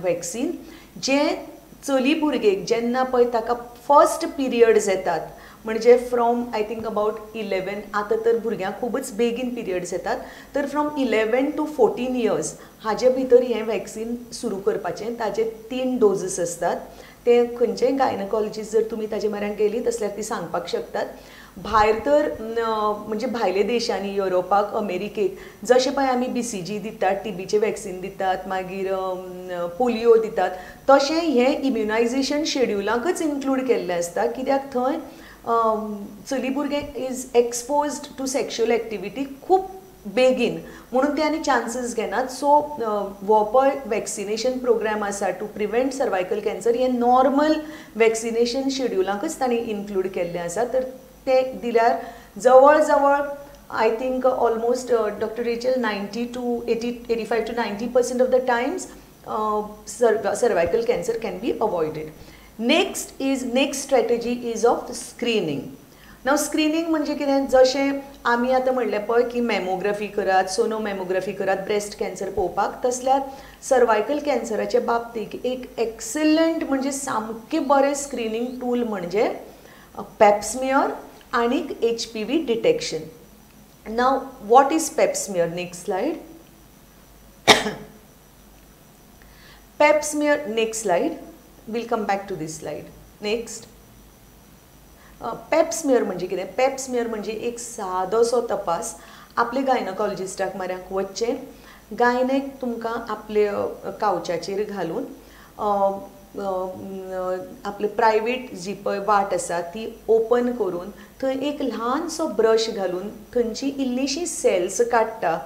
vaccine, जें चली भुरगेक जेन्ना पळय ताका फर्स्ट पिरियड्स येतात म्हणजे फ्रॉम I think about 11, आतां तर भुरग्यांक खूबच बेगीन पिरियड्स येतात, तर फ्रॉम 11 to 14 years हाजे भितर हें वॅक्सीन सुरू करपाचें. ताजे 3 डोजीस आसतात, ते खंयचेय गायनकॉलॉजिस्ट जर तुमी ताजे म्हऱ्यांत गेली तसल्यार ती सांगपाक शकतात. भायर तर म्हणजे भायले देशांनी युरोपाक अमेरिकेक जशें पळय आमी BCG दितात, टीबीचें वॅक्सीन दितात, मागीर पोलियो दितात, तशें हें इम्युनायजेशन शेड्युलाकच इन्क्लूड केल्लें आसता. कित्याक थंय चली भुरगें is exposed to sexual activity खूब बेगीन म्हणून ते आनी चान्सीस घेनात. सो हो पळय वॅक्सिनेशन प्रोग्राम आसा टू प्रिवेंट सर्वायकल कॅन्सर हें नॉर्मल वॅक्सिनेशन शेड्युलाकच तांणी इन्क्लूड केल्लें आसा. तर ते दिल्यार जवळ जवळ I think almost doctor Rachel 90 to 85 to 90% of the times cervical cancer can be avoided. Next strategy is of screening. Now screening म्हणजे कितें, जशें आमी आतां म्हणलें पळय की मॅमोग्राफी करात, सोनो मॅमोग्राफी करात ब्रेस्ट कॅन्सर पळोवपाक, तसल्यार सर्वायकल कॅन्सराच्या बाबतीक एक एक्सलंट म्हणजे सामकें बरें स्क्रिनींग टूल म्हणजे पॅप्समियर आनी HPV detection. Now what is pap smear? Next slide. Pap smear, next slide. We'll come back to this slide. Next. Pap smear म्हणजे कितें? पॅप्समियर म्हणजे एक सादोसो तपास. आपले गायनकॉलॉजिस्टाक म्हऱ्यांत वचचें, गायनेक तुमकां आपले कावचाचेर घालून आपले प्रायवेट जी पळय वाट आसा ती ओपन करून थंय एक ल्हानसो ब्रश घालून थंयची इल्लीशी सेल्स काडटा,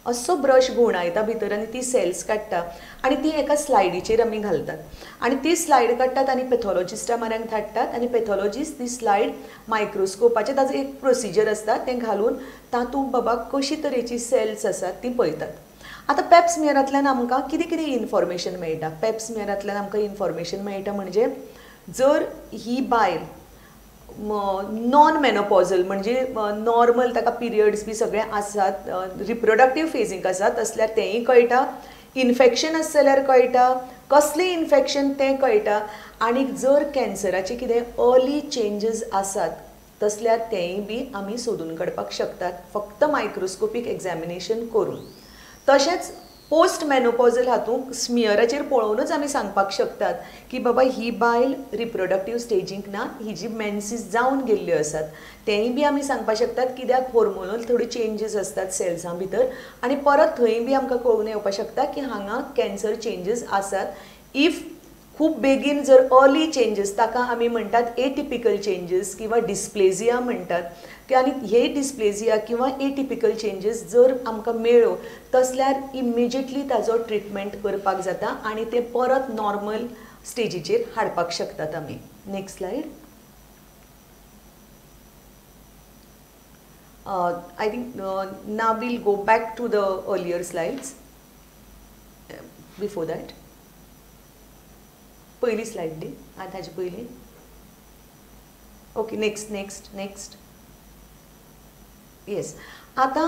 असो ब्रश घुंवडायता भितर आनी ती सेल्स काडटा आनी ती एका स्लायडीचेर आमी घालतात आनी ती स्लायड काडटात आनी पॅथॉलॉजिस्टा म्हऱ्यांत धाडटात आनी पॅथॉलॉजिस्ट ती स्लायड मायक्रोस्कोपाचेर ताजो एक प्रोसिजर आसता तें घालून तातूंत बाबा कशी तरेची सेल्स आसात ती पळयतात. आतां पॅप्समियरांतल्यान आमकां कितें कितें इन्फॉर्मेशन मेळटा? पॅप्समियरांतल्यान आमकां इन्फॉर्मेशन मेळटा म्हणजे जर ही बायल नॉन मेनोपॉजल म्हणजे नॉर्मल ताका पिरियड्स बी सगळे आसात, रिप्रोडक्टीव फेजींक आसात तसल्यार तेंय कळटा, इन्फेक्शन आसा जाल्यार कळटा, कसलें इन्फेक्शन तें कळटा, आनी जर कॅन्सराचे कितें अर्ली चेंजीस आसात तसल्यार तेंय बी आमी सोदून काडपाक शकतात फक्त मायक्रोस्कोपीक एग्जामिनेशन करून. तशेंच पोस्ट मेनोपॉजल हातूंत स्मियराचेर पळोवनूच आमी सांगपाक शकतात की बाबा ही बायल रिप्रोडक्टीव स्टेजींक ना, ही जी मेन्सीस जावन गेल्ल्यो आसात तेंय बी आमी सांगपाक शकतात. कित्याक होर्मोनल थोडी चेंजीस आसतात सेल्सां भितर आनी परत थंय बी आमकां कळून येवपाक शकता की हांगा कॅन्सर चेंजीस आसात. If खूब बेगीन जर अर्ली चेंजीस, ताका आमी म्हणटात एटिपिकल चेंजीस किंवा डिस्प्लेजिया म्हणटात, आनी हे डिस्प्लेजिया किंवा एटिपिकल चेंजीस जर आमकां मेळ्ळ्यो तसल्यार इमिजिएटली ताजो ट्रिटमेंट करपाक जाता आनी ते परत नॉर्मल स्टेजीचेर हाडपाक शकतात आमी. Next slide. I think now we'll go back to the earlier slides. Before that पयली स्लायड दी आनी ताजे पयली. Okay, next next next. Yes, आतां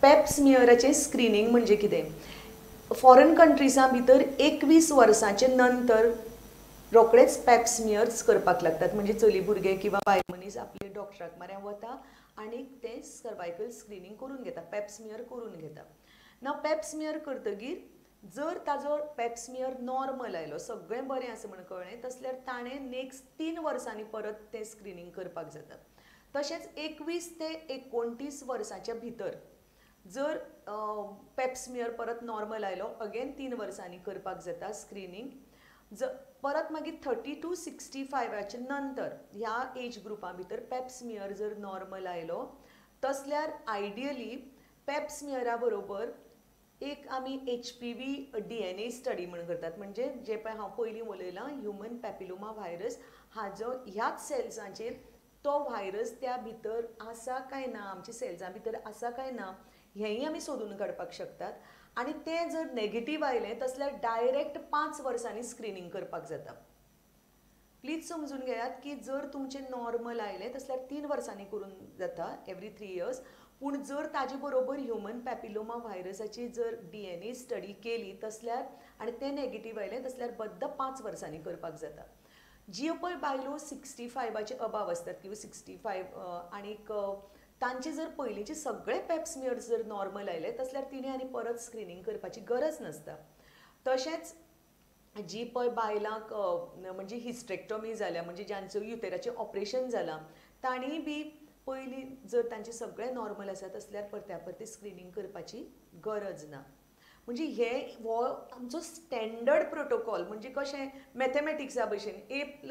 पॅप्समियराचें स्क्रिनींग म्हणजे कितें? फॉरेन कंट्रीजां भितर 21 वर्सांचे नंतर रोखडेच पॅप स्मियर्स करपाक लागतात. म्हणजे चली भुरगे किंवा बायल मनीस आपले डॉक्टराक म्हऱ्यान वता आनी ते सर्वायकल स्क्रिनींग करून घेता, पॅप स्मियर करून घेता. ना पॅप स्मियर करतगीर जर ताजो पॅप स्मियर नॉर्मल आयलो, सगळें बरें आसा म्हण कळ्ळें तसल्यार ताणें नेक्स्ट 3 वर्सांनी परत तें स्क्रिनींग करपाक जाता. तशेंच 21 ते 29 वर्सांच्या भितर जर पॅप स्मियर परत नॉर्मल आयलो, अगेन 3 वर्सांनी करपाक जाता स्क्रिनींग. परत मागीर 30 to 65 नंतर ह्या एज ग्रुपा भितर पॅप स्मियर जर नॉर्मल आयलो तसल्यार आयडियली पॅप स्मियरा बरोबर एक आमी HPV DNA study म्हण करतात. म्हणजे जे पळय हांव पयलीं उलयलां ह्युमन पॅपिलोमा व्हायरस हाजो ह्याच सेल्सांचेर तो व्हायरस त्या भितर आसा काय ना, आमच्या सेल्सां भितर आसा काय ना हेंय आमी सोदून काडपाक शकतात. आनी तें जर नेगेटीव आयलें तसल्यार डायरेक्ट 5 वर्सांनी स्क्रिनींग करपाक जाता. प्लीज समजून घेयात की जर तुमचें नॉर्मल आयलें तसल्यार 3 वर्सांनी करून जाता, एवरी 3 इयर्स. पूण जर ताजे बरोबर ह्युमन पॅपिलोमा व्हायरसाची जर DNA study केली तसल्यार आनी तें नेगेटीव आयलें तसल्यार बद्द 5 वर्सांनी करपाक जाता. ज्यो पळय बायलो 65 अबाव आसतात किंवा 65 आनीक तांचे जर पयलींचे सगळे पॅप स्मियर्स जर नॉर्मल आयले तसल्यार तिणें आनी परत स्क्रिनींग करपाची गरज नासता. तशेंच जी पळय बायलांक म्हणजे हिस्ट्रेक्टॉमी जाल्या, म्हणजे ज्यांचो युतेराचें ऑपरेशन जालां तांणी बी पयलीं जर तांचे सगळे नॉर्मल आसा तसल्यार परत्या परती स्क्रिनींग करपाची गरज ना. म्हणजे हे हो आमचो स्टँडर्ड प्रोटोकॉल. म्हणजे कशें मॅथमॅटिक्सा भशेन A +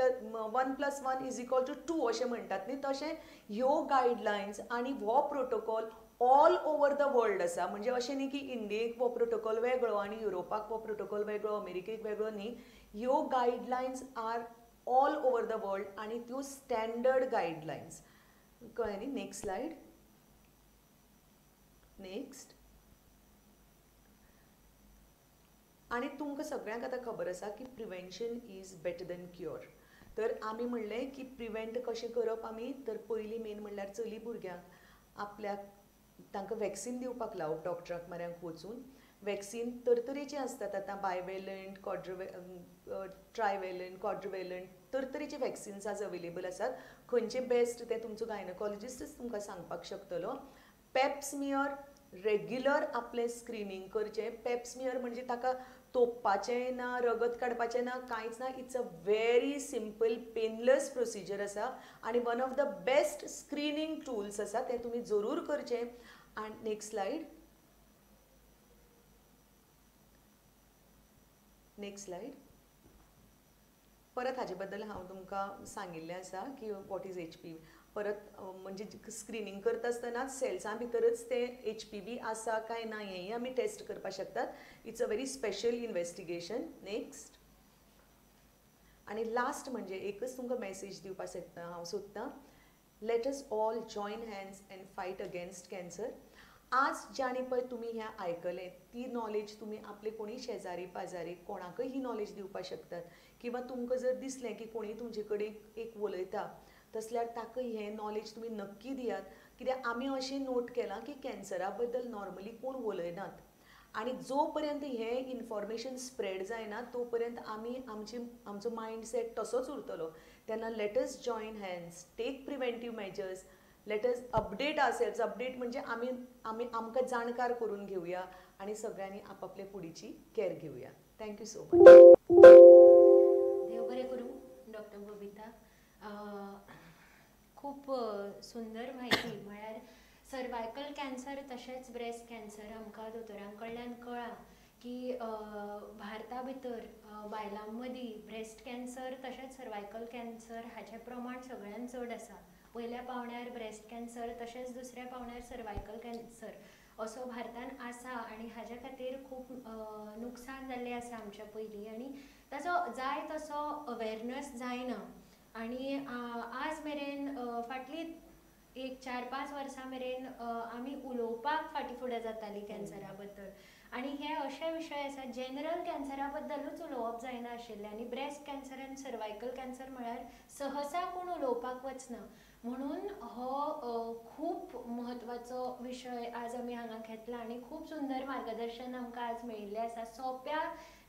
1 + 1 = 2 अशें म्हणटात न्ही, तशें ह्यो गायडलायन्स आनी हो protocol all over the world आसा. म्हणजे अशें न्ही की इंडियेक हो प्रोटोकॉल वेगळो आनी युरोपाक हो प्रोटोकॉल वेगळो, अमेरिकेक वेगळो न्ही. ह्यो guidelines are all over the world आनी त्यो स्टँडर्ड गायडलायन्स. कळ्ळें न्ही? Next slide. Next. आनी तुमकां सगळ्यांक आतां खबर आसा की prevention is better than cure. तर आमी म्हणलें की प्रिवेंट कशें करप आमी, तर पयलीं मेन म्हणल्यार चली भुरग्यांक आपल्याक तांकां वॅक्सिन दिवपाक लावप डॉक्टराक म्हऱ्यांक वचून. वॅक्सिन तरतरेचे आसतात आतां, बायवेलंट, ट्रायवेलंट, क्वाड्रिवेलंट, तरतरेचे वॅक्सिन्स आज अवेलेबल आसात. खंयचे बेस्ट तें तुमचो गायनोकॉलॉजिस्टच तुमकां सांगपाक शकतलो. पॅप स्मियर रेग्युलर आपलें स्क्रिनींग करचें. पॅप स्मियर म्हणजे ताका तोपपाचें ना, रगत काडपाचें ना, कांयच ना. It's a very simple painless procedure आसा आनी one of the best screening tools आसा, तें तुमी जरूर करचें. आनी नेक्स्ट स्लायड. Next slide. परत हाजे बद्दल हांव तुमकां सांगिल्लें आसा की what is HPV. परत म्हणजे स्क्रिनींग करता आसतना सेल्सां भितरच तें HPV आसा काय ना हेंय आमी टेस्ट करपाक शकतात. It's a very special investigation. Next. आनी लास्ट म्हणजे एकच तुमकां मॅसेज दिवपाक शकता हांव सोदतां, let us all join hands and fight against cancer. आज जाणी पळय तुमी हें आयकलें ती नॉलेज तुमी आपले कोणी शेजारी पाजारी कोणाकय ही नॉलेज दिवपाक शकतात. किंवा तुमकां जर दिसलें की कोणी तुमचे कडेन एक उलयता तसल्यार ताका हें नॉलेज तुमी नक्की दियात. कित्याक आमी अशें नोट केलां की कॅन्सरा बद्दल नॉर्मली कोण उलयनात आनी जो पर्यंत हें इन्फॉर्मेशन स्प्रेड जायना तो पर्यंत आमी आमचो मायंडसेट तसोच उरतलो. तेन्ना let us join hands, take preventive measures, let us update ourselves. Update म्हणजे आमी आमी आमकां जाणकार करून घेवया आनी सगळ्यांनी आपापले कुडीची कॅर घेवया. Thank you so much. देव बरें करूं डॉक्टर बबिता. खूब सुंदर म्हायती. म्हळ्यार सर्वायकल कॅन्सर तशेंच ब्रेस्ट कॅन्सर आमकां दोतोरां कडल्यान कळ्ळां की भारता भितर बायलां मदीं ब्रेस्ट कॅन्सर तशेंच सर्वायकल कॅन्सर हाचें प्रमाण सगळ्यांत चड आसा. पयल्या पावंड्यार ब्रेस्ट कॅन्सर तशेंच दुसऱ्या पावंड्यार सर्वायकल कॅन्सर असो भारतान आसा आनी हाज्या खातीर खूब नुकसान जाल्लें आसा आमच्या पयलीं आनी ताचो जाय तसो अवेरनस जायना. आनी आज मेरेन फाटलीं एक 4-5 वर्सां मेरेन आमी उलोवपाक फाटीं फुडें जातालीं कॅन्सरा बद्दल. आनी हे अशे विशय आसा जनरल कॅन्सरा बद्दलूच उलोवप जायना आशिल्लें आनी ब्रेस्ट कॅन्सर आनी सर्वायकल कॅन्सर म्हळ्यार सहसा कोण उलोवपाक वचना. म्हणून हो खूब म्हत्वाचो विशय आज आमी हांगा घेतला आनी खूब सुंदर मार्गदर्शन आमकां आज मेळिल्लें आसा. सोंप्या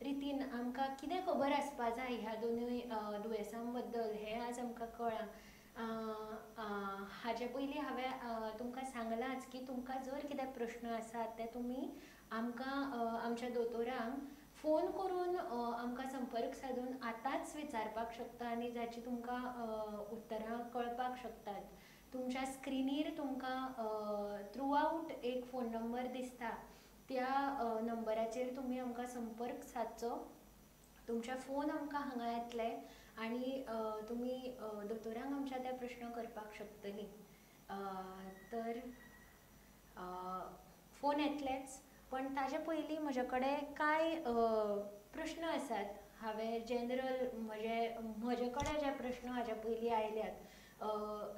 रितीन आमकां कितें खबर आसपा जाय ह्या दोनूय दुयेंसां बद्दल हें आज आमकां कळ्ळां. हाजे पयलीं हांवें तुमकां सांगलांच की तुमकां जर कितें प्रश्न आसात ते तुमी आमकां आमच्या दोतोरांक फोन करून आमकां संपर्क सादून आतांच विचारपाक शकता आनी जाची तुमकां उत्तरां कळपाक शकतात. तुमच्या स्क्रिनीर तुमकां थ्रू आवट एक फोन नंबर दिसता, त्या नंबराचेर तुमी आमकां संपर्क सादचो. तुमचे फोन आमकां हांगा येतले आनी तुमी दोतोरांक आमच्या ते प्रश्न करपाक शकतली. तर फोन येतलेच, पण ताजे पयलीं म्हजे कडेन कांय प्रश्न आसात. हांवें जनरल म्हजे कडेन जे प्रश्न हाजे पयलीं आयल्यात,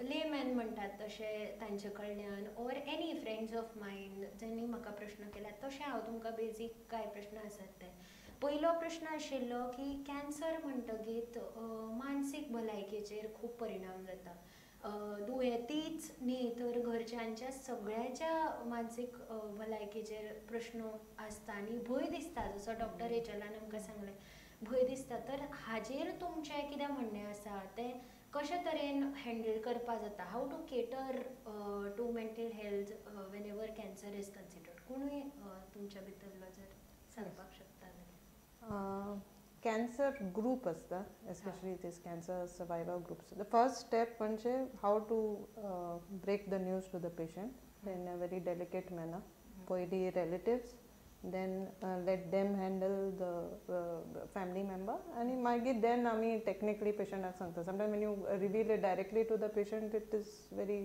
लेमॅन म्हणटात तशें तांचे कडल्यान or any friends of mine जांणी म्हाका प्रश्न केल्यात तशें हांव तुमकां बेजीक कांय प्रश्न आसात ते. पयलो प्रश्न आशिल्लो की कॅन्सर म्हणटगीत मानसीक भलायकेचेर खूब परिणाम जाता. दुयेंतीच न्ही तर घरच्यांच्या सगळ्यांच्या मानसीक भलायकेचेर प्रश्न आसता आनी भंय दिसता, जसो डॉक्टर रेचलान आमकां सांगलें भंय दिसता. तर हाजेर तुमचें कितें म्हणणें आसा, तें कशे तरेन हँडल करपा जाता, how to cater to mental health whenever cancer is considered? कोणूय तुमच्या भितरलो जर सांगपाक शकता जाल्यार. कॅन्सर ग्रूप आसता, especially this cancer survivor groups. The first step म्हणजे how to break the news to the patient in a very delicate manner. पयलीं relatives, then let them handle the family member, आनी मागीर देन आमी technically पेशंटाक सांगता. Sometime when you reveal it directly to the patient it is very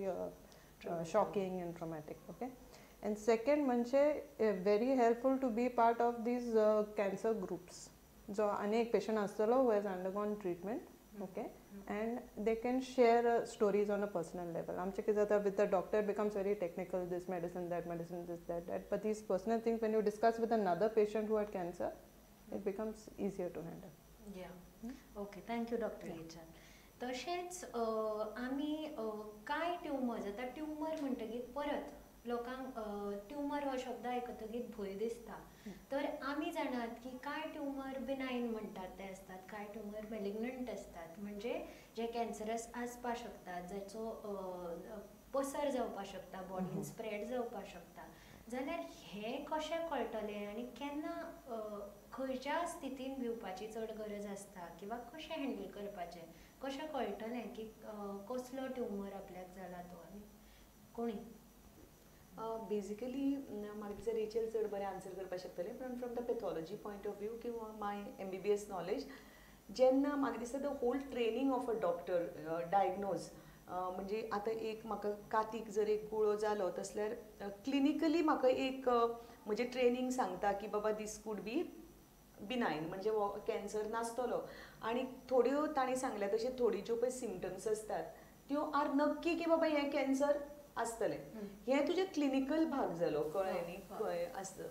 shocking and traumatic. Okay, and second म्हणजे very helpful to be part of these cancer groups. जो आनी एक patient आसतलो who has undergone treatment, okay, and they can share stories on a personal level. आमचें कितें जाता with the doctor becomes very technical, this medicine that medicine this that that, but these personal things when you discuss with another patient who had cancer it becomes easier to handle. Yeah, okay, thank you doctor Rachel. तशेंच आमी कांय tumours, आतां tumour म्हणटगीर परत लोकांक tumour हो शब्द आयकतगीर भंय दिसता. तर आमी जाणात की कांय ट्युमर बिनायन म्हणटात ते आसतात, कांय ट्युमर मेलिग्नंट आसतात, म्हणजे जे कॅन्सरस आसपाक शकतात, जाचो पसर जावपाक शकता, बॉडीन स्प्रेड जावपाक शकता. जाल्यार हें कशें कळटलें आनी केन्ना खंयच्या स्थितीन भिवपाची चड गरज आसता किंवा कशें हँडल करपाचें, कशें कळटलें की कसलो ट्युमर आपल्याक जाला तो? आनी कोणी बेजिकली म्हाका दिसता रेचल चड बरें आन्सर करपाक शकतलें, पण from the pathology point of view किंवा माय MBBS knowledge, जेन्ना म्हाका दिसता the whole training of a doctor diagnose, म्हणजे आतां एक म्हाका कातीक जर एक गुळो जालो तसल्यार क्लिनिकली म्हाका एक म्हजें ट्रेनींग सांगता की बाबा दीस could be benign, म्हणजे हो कॅन्सर नासतलो. आनी थोड्यो तांणी सांगल्या तशें थोडी ज्यो पळय सिमटम्स आसतात त्यो आर नक्की की बाबा हें कॅन्सर आसतलें. हें तुजें क्लिनिकल भाग जालो, कळ्ळें न्ही, खंय आसता.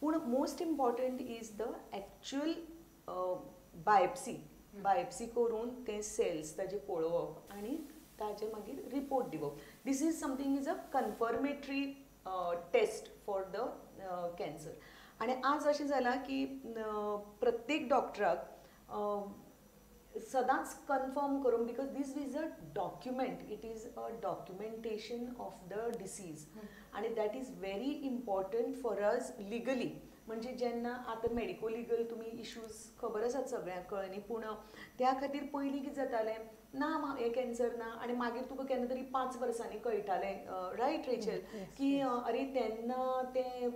पूण most important is the actual biopsy. Biopsy करून ते सेल्स ताजे पळोवप आनी ताजे मागीर रिपोर्ट दिवप. This is something is a confirmatory test for the cancer. आनी आज अशें जालां की प्रत्येक डॉक्टराक सदांच कन्फर्म करून, because this is a document, it is a documentation of the disease आनी that is very important for us legally. म्हणजे जेन्ना आतां मेडिको लिगल तुमी इश्यूज खबर आसात सगळ्यांक, कळ्ळें न्ही, पूण त्या खातीर पयलीं कितें जातालें ना हें कॅन्सर ना, आनी मागीर तुका केन्ना तरी 5 वर्सांनी कळटालें, रायट रेचल, की अरे तेन्ना तें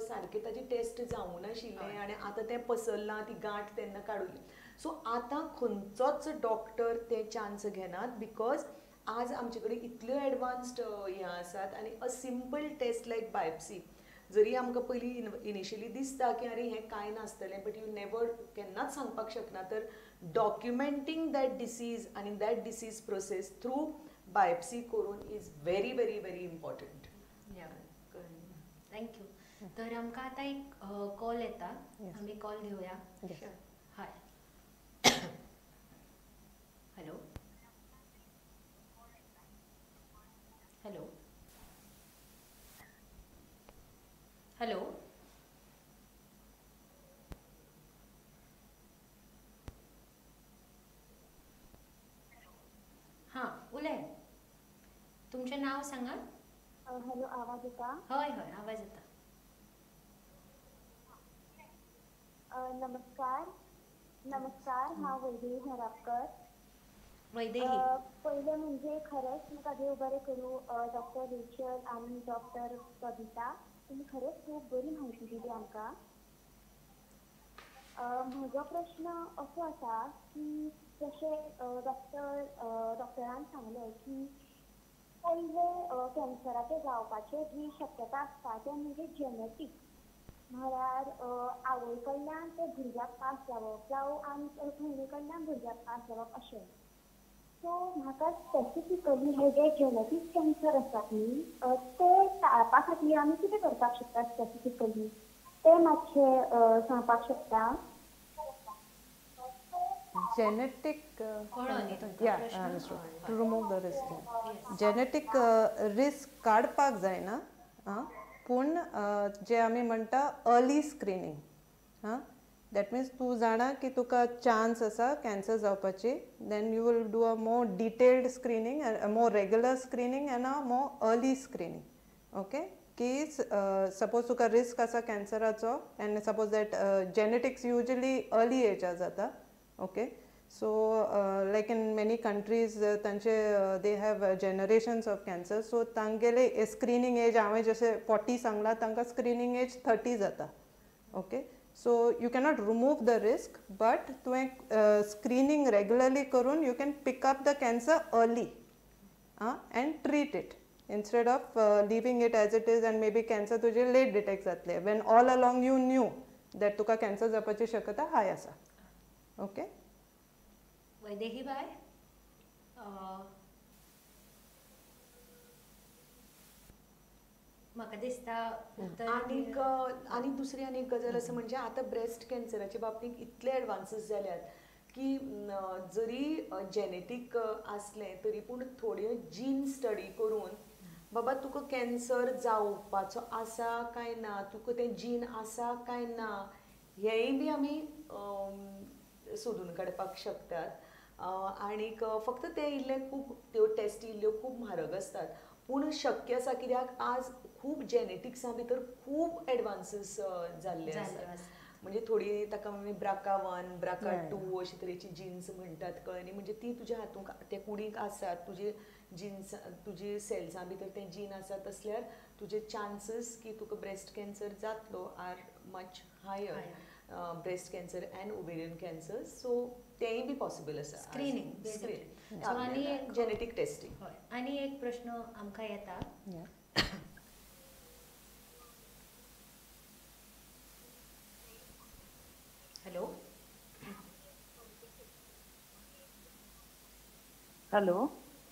सारकें ताजी टेस्ट जावूं नाशिल्लें आनी आतां तें पसरलां, ती गांठ तेन्ना काडून. सो आतां खंयचोच डॉक्टर ते चान्स घेनात, because आज आमचे कडेन इतल्यो एडवान्स्ड हें आसात आनी a simple test like biopsy जरी आमकां पयलीं इनिशियली दिसता की अरे हें कांय नासतलें, बट you never केन्नाच सांगपाक शकना. तर डॉक्युमेंटींग that disease आनी that disease process through biopsy करून is very very very important. Thank you. तर आमकां आतां एक कॉल येता, आमी कॉल घेवया. हय, हॅलो. हॅलो. हां उलयात, तुमचें नांव सांगात. हॅलो, आवाज येता? हय हय, आवाज येता. नमस्कार. नमस्कार, हांव वैदेही होरापकर. वैदेही. पयलें म्हणजे खरेंच म्हाका देव बरें करूं डॉक्टर रेचल आनी डॉक्टर कविता, तुमी खरेंच खूब बरी म्हायती दिली आमकां. म्हजो प्रश्न असो आसा की जशें डॉक्टरान सांगलें की पयले कॅन्सराचे जावपाचे जी शक्यता आसता तें म्हणजे जेनेटीक, म्हळ्यार आवय कडल्यान ते भुरग्याक पास जावप जावं आनी भयणी कडल्यान भुरग्याक पास जावप अशें. सो म्हाका स्पेसिफिकली हे जे जेनेटीक कॅन्सर आसात न्ही ते टाळपा खातीर आमी कितें करपाक शकता स्पेसिफिकली, ते मातशें सांगपाक शकता? Genetic, yeah, to remove the risk. Genetic risk काडपाक जायना, पूण जे आमी म्हणटा अर्ली स्क्रिनींग, हां, that means तूं जाणा की तुका चान्स आसा कॅन्सर जावपाची, then you will do a more detailed screening, a more regular screening and a more early screening. Okay, की सपोज तुका रिस्क आसा कॅन्सराचो and suppose that genetics usually early एजार जाता. Okay, so like in many countries तांचे they have generations of cancer, so तांगेले screening as हांवें जशें 40 सांगलां, तांकां स्क्रिनींग एज 30 जाता. Okay, so you cannot remove the risk, but तुवें स्क्रिनींग रेगुलरली करून you can pick up the cancer early and treat it instead of leaving it as it is and maybe cancer तुजें late detect जातलें when all along you knew that तुका cancer जावपाची शक्यता हाय आसा. Okay, Vaidehi बाय, म्हाका दिसता आनीक आनी दुसरी आनी एक गजाल आसा, म्हणजे आतां ब्रेस्ट कॅन्सराच्या बाबतींत इतले एडवान्सीस जाल्यात की जरी जेनेटीक आसलें तरी पूण थोड्यो जीन स्टडी करून बाबा तुका कॅन्सर जावपाचो आसा काय ना, तुका तें जीन आसा काय ना, हेंय बी आमी सोदून काडपाक शकतात. आनीक फक्त तें इल्लें खूब त्यो टेस्टी इल्ल्यो खूब म्हारग आसतात, पूण शक्य आसा कित्याक आज खूब जेनेटिक्सां भितर खूब एडवान्सीस जाल्ले आसात. म्हणजे थोडी ताका आमी BRCA1, BRCA2 अशे तरेची जिन्स म्हणटात, कळ्ळें न्ही, म्हणजे ती तुज्या हातूंत त्या कुडीक आसात, तुजे जिन्स तुजे सेल्सां भितर ते जीन आसात आसल्यार तुजे चान्सीस की तुका ब्रेस्ट कॅन्सर जातलो are much higher. Breast cancer and ovarian cancer, so तेंय बी पॉसिबल आसा. Screening, screen, genetic testing. हय, आनी एक प्रश्न आमकां येता. हॅलो. हॅलो.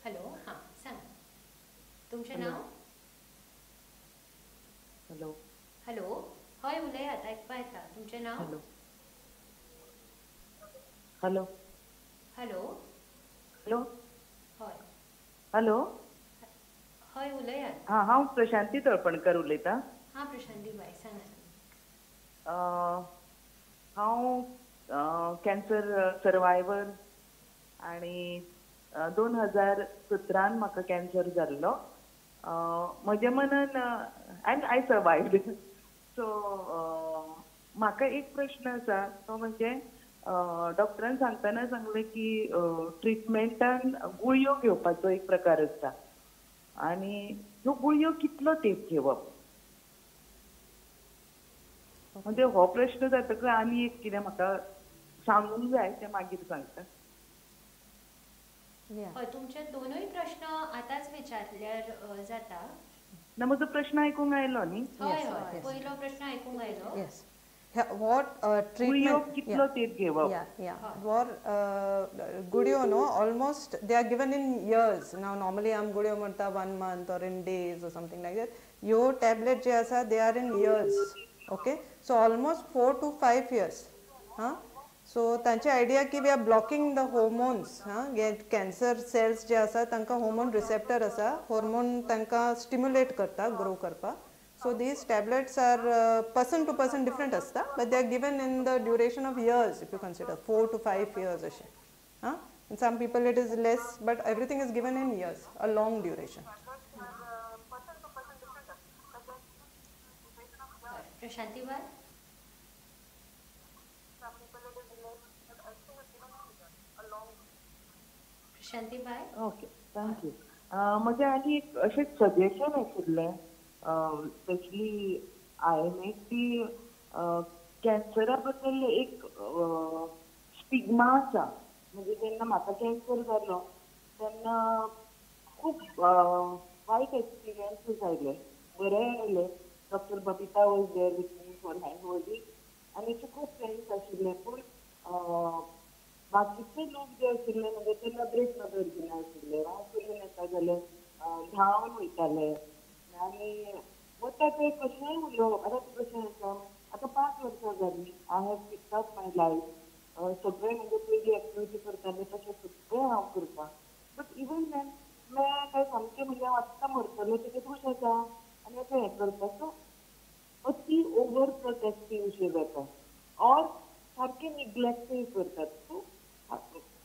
हॅलो, हां सांगा, तुमचें नांव? हॅलो. हॅलो, हय उलयात, आयकपा येता. तुमचें नांव? हॅलो. हॅलो. हॅलो. हॅलो. हय. हॅलो. हय उलयात. हां, हांव प्रशांती तळपणकर उलयतां. हां प्रशांती बाय, सांगात. हांव कॅन्सर सर्वायवर आनी 2017 म्हाका कॅन्सर जाल्लो. म्हज्या मनान एंड I survived. सो म्हाका एक प्रश्न आसा तो म्हणजे डॉक्टरान सांगतना सांगलें की ट्रिटमेंटान गुळयो घेवपाचो एक प्रकार आसता आनी ह्यो गुळयो कितलो तेंप घेवप, म्हणजे हो प्रश्न जातकच आनी एक कितें म्हाका सांगूंक जाय तें मागीर सांगता. हय, तुमचे दोनूय प्रश्न आतांच विचारल्यार जाता. ना, म्हजो प्रश्न आयकूंक आयलो न्ही? हय हय, पयलो प्रश्न आयकूंक आयलो. Yes, what treatment कितलो तेंप घेवप? वॉर गुळयो no almost they are given in years. Now normally आम गुळयो म्हणटा 1 month or in days or something like that. ह्यो टॅबलेट जे आसा they are in years. Okay, so almost 4 to 5 years. हां, सो तांची आयडिया की we are blocking the hormones. हां, cancer sales जे आसा तांकां हॉर्मोन रिसेप्टर आसा, हॉर्मोन तांकां स्टिम्युलेट करता ग्रो करपाक. So these tablets are person to person different आसता, but they are given in the duration of years. If you consider 4 to 5 years अशें. Ah, in some people it is less, but everything is given in years, a long duration. Prashanti बाय, प्रशांती बाय. Okay, thank you. म्हजें आनी एक अशें suggestion आशिल्लें, specially I M A की कॅन्सरा बद्दल एक स्टिग्मा आसा. म्हणजे जेन्ना म्हाका कॅन्सर जालो तेन्ना खूब वायट एक्सपिरियन्सीस आयले, बरेय आयले. Doctor Babita was there with me for hand holding आनी अशे खूब फ्रेंड्स आशिल्ले. पूण बाकीचे लोक जे आशिल्ले म्हणजे ते नदरेक नदर दिनाशिल्ले, हांव चलून येता जाल्यार धांवन वयताले आनी वता ते कशेंय उलोवप. आतां तूं कशें आसा, आतां 5 वर्सां जालीं, I have picked up my life. सगळें म्हणजे पयलीं एक्टिविटी करतालें तशें सगळें हांव करता. बट इवन then मेळ्ळें काय सामकें म्हणजे हांव आत्तां मरतलें तेजें तूं कशें आसा आनी आतां हें करता. सो अती ओवर प्रोटेक्टीव अशें जाता ऑर सारकें निग्लेक्टूय करतात. सो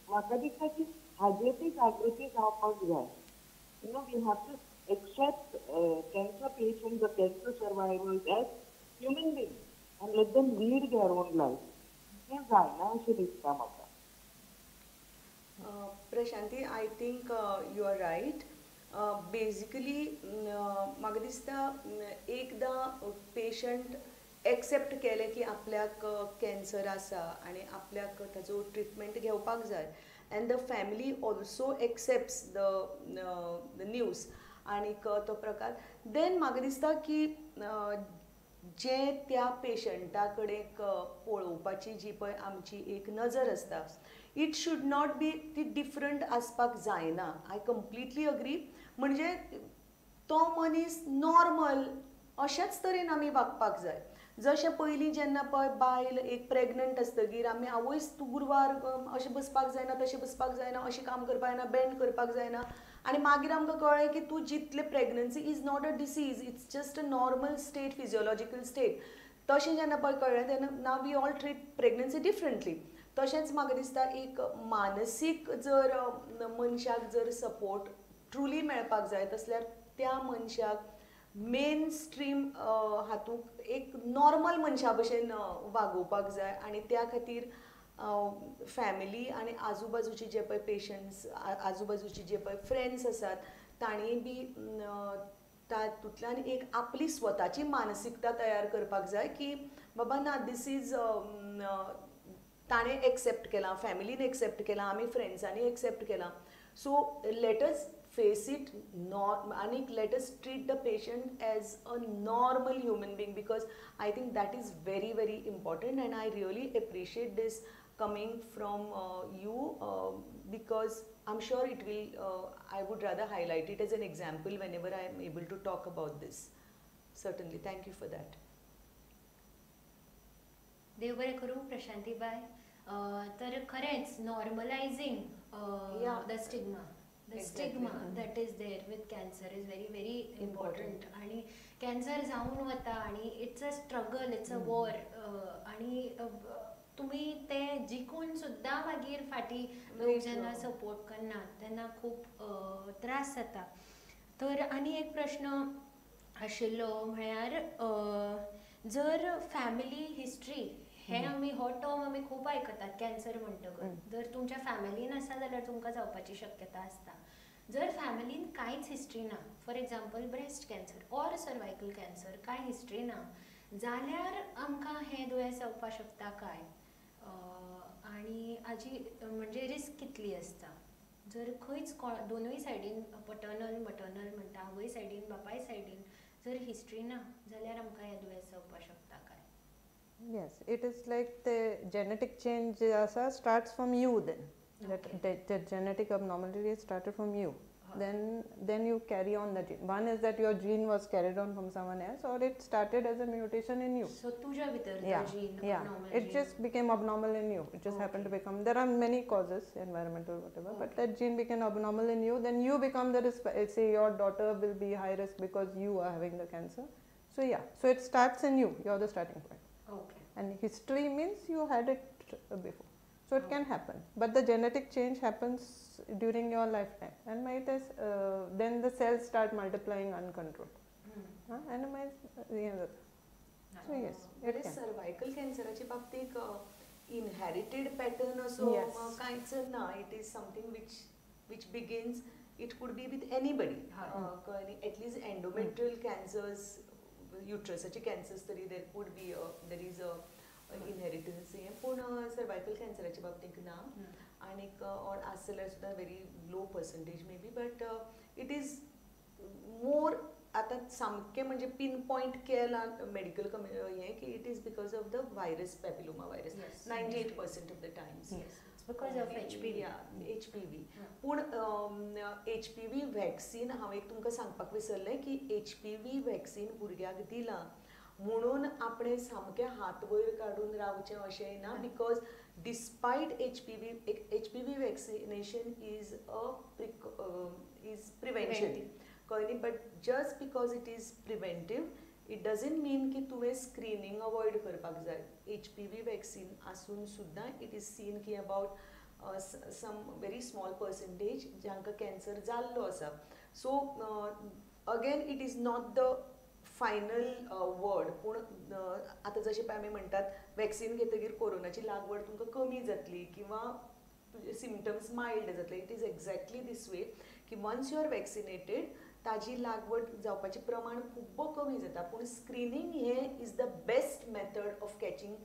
म्हाका दिसता की हाजेर ती जागृती जावपाक जाय. You know, we have to accept cancer patients or cancer survivors as human beings and let them lead their own life. हें जायना अशें दिसता म्हाका. Prashanti, I think you are right. Basically म्हाका दिसता एकदां पेशंट एक्सेप्ट केलें की आपल्याक कॅन्सर आसा आनी आपल्याक ताजो ट्रिटमेंट घेवपाक जाय, and the family also accepts the news आनीक तो प्रकार, देन म्हाका दिसता की जे त्या पेशंटा कडेन पळोवपाची जी पळय आमची एक नजर आसता, it should not be, ती डिफरंट आसपाक जायना. I completely agree. म्हणजे तो मनीस नॉर्मल अशेच तरेन आमी वागपाक जाय. जशें पयलीं जेन्ना पळय बायल एक प्रेग्नंट आसतगीर आमी आवयस तूं गुरवार अशें बसपाक जायना, तशें बसपाक जायना, अशें काम करपाक जायना, बेंड करपाक जायना, आनी मागीर आमकां कळ्ळें की तूं जितलें pregnancy is not a disease, it's just a normal state, physiological state. तशें जेन्ना पळय कळ्ळें तेन्ना now we all treat pregnancy differently. तशेंच म्हाका दिसता एक मानसीक जर मनशाक जर सपोर्ट ट्रुली मेळपाक जाय तसल्यार त्या मनशाक मेन स्ट्रीम हातूंत एक नॉर्मल मनशा भशेन वागोवपाक जाय. आनी त्या खातीर फॅमिली आनी आजूबाजूची जे पळय पेशंट्स, आजूबाजूची जे पळय फ्रेंड्स आसात तांणी बी तातूंतल्यान एक आपली स्वताची मानसिकता तयार करपाक जाय की बाबा ना, this is ताणें एक्सेप्ट केलां, फॅमिलीन एक्सेप्ट केलां, आमी फ्रेंड्सांनी एक्सेप्ट केलां. So let us face it आनीक let us treat the patient as a normal human being, because I think that is very very important. And I really appreciate this coming from you, because I am sure it will, I would rather highlight it as an example whenever I am able to talk about this. Certainly, thank you for that. देव बरें करूं प्रशांती बाय. तर खरेंच normalising the stigma, the stigma that is there with cancer is very very important. आनी cancer जावन वता आनी it's a struggle, it's a war, आनी तुमी ते जिखून सुद्दां मागीर फाटीं लोक जेन्ना सपोर्ट करनात तेन्ना खूब त्रास जाता. तर आनी एक प्रश्न आशिल्लो म्हळ्यार जर फॅमिली हिस्ट्री हे आमी हो टर्म आमी खूब आयकतात कॅन्सर म्हणटकच, जर तुमच्या फॅमिलीन आसा जाल्यार तुमकां जावपाची शक्यता आसता. जर फॅमिलीन कांयच हिस्ट्री ना, for example breast cancer or cervical cancer कांय हिस्ट्री ना जाल्यार आमकां हें दुयेंस जावपाक शकता काय, आनी हाजी म्हणजे रिस्क कितली आसता? जर खंयच दोनूय सायडीन पटर्नल मटर्नल म्हणटा, आवय सायडीन बापाय सायडीन जर हिस्ट्री ना जाल्यार आमकां हें दुयेंस जावपाक शकता काय? Yes, it is like the genetic change asa starts from you then. Okay. That genetic abnormality started from you. Then you carry on the gene. One is that your gene was carried on from someone else, or it started as a mutation in you. So tuja bhitar the gene, abnormal it gene. Just became abnormal in you. It just happened to become, there are many causes, environmental, whatever, but that gene became abnormal in you, then you become the risk. Say your daughter will be high risk because you are having the cancer. So yeah, so it starts in you, you are the starting point. Okay. And history means you had it before. So it can happen, but the genetic change happens during your lifetime, and मागीर ते then the cells start multiplying uncontrolled. आनी मागीर हें जाता. So yes, it can. Cervical कॅन्सराच्या बाबतीत inherited pattern असो कांयच ना. It is something which begins, it could be with anybody. कळ्ळें? एटलिस्ट एंडोमेट्रियल कॅन्सर्स, युट्रसाचे कॅन्सर्स तरी there could be there is a inheritance हें, पूण सर्वायकल कॅन्सराच्या बाबतींत ना. आनीक ऑर आसत जाल्यार सुद्दां very low percentage may be, but it is more आतां सामकें म्हणजे पिन पॉयंट केलां मेडिकल हें की it is because of the virus, papilloma virus, 98% of the times because of HPV. HPV. पूण एचपीव्ही व्हॅक्सीन हांव एक तुमकां सांगपाक विसरलें की एचपीव्ही व्हॅक्सीन भुरग्याक दिलां म्हणून आपणें सामकें हात वयर काडून रावचें अशेंय ना, because despite HPV vaccination is a is prevention, कळ्ळें न्ही? But just because it is preventive it doesn't mean की तुवें स्क्रिनींग अवॉयड करपाक जाय. एचपीव्ही वॅक्सीन आसून सुद्दां it is seen की about some very small percentage जांकां कॅन्सर जाल्लो आसा. So again it is not the final word, पूण आतां जशें पळय आमी म्हणटात वॅक्सीन घेतकीर कोरोनाची लागवड तुमकां कमी जातली किंवा तुजे सिमटम्स मायल्ड जातले. It is exactly this way की वन्स you are vaccinated ताजी लागवड जावपाचें प्रमाण खूब्ब कमी जाता, पूण स्क्रिनींग हें is the best method of catching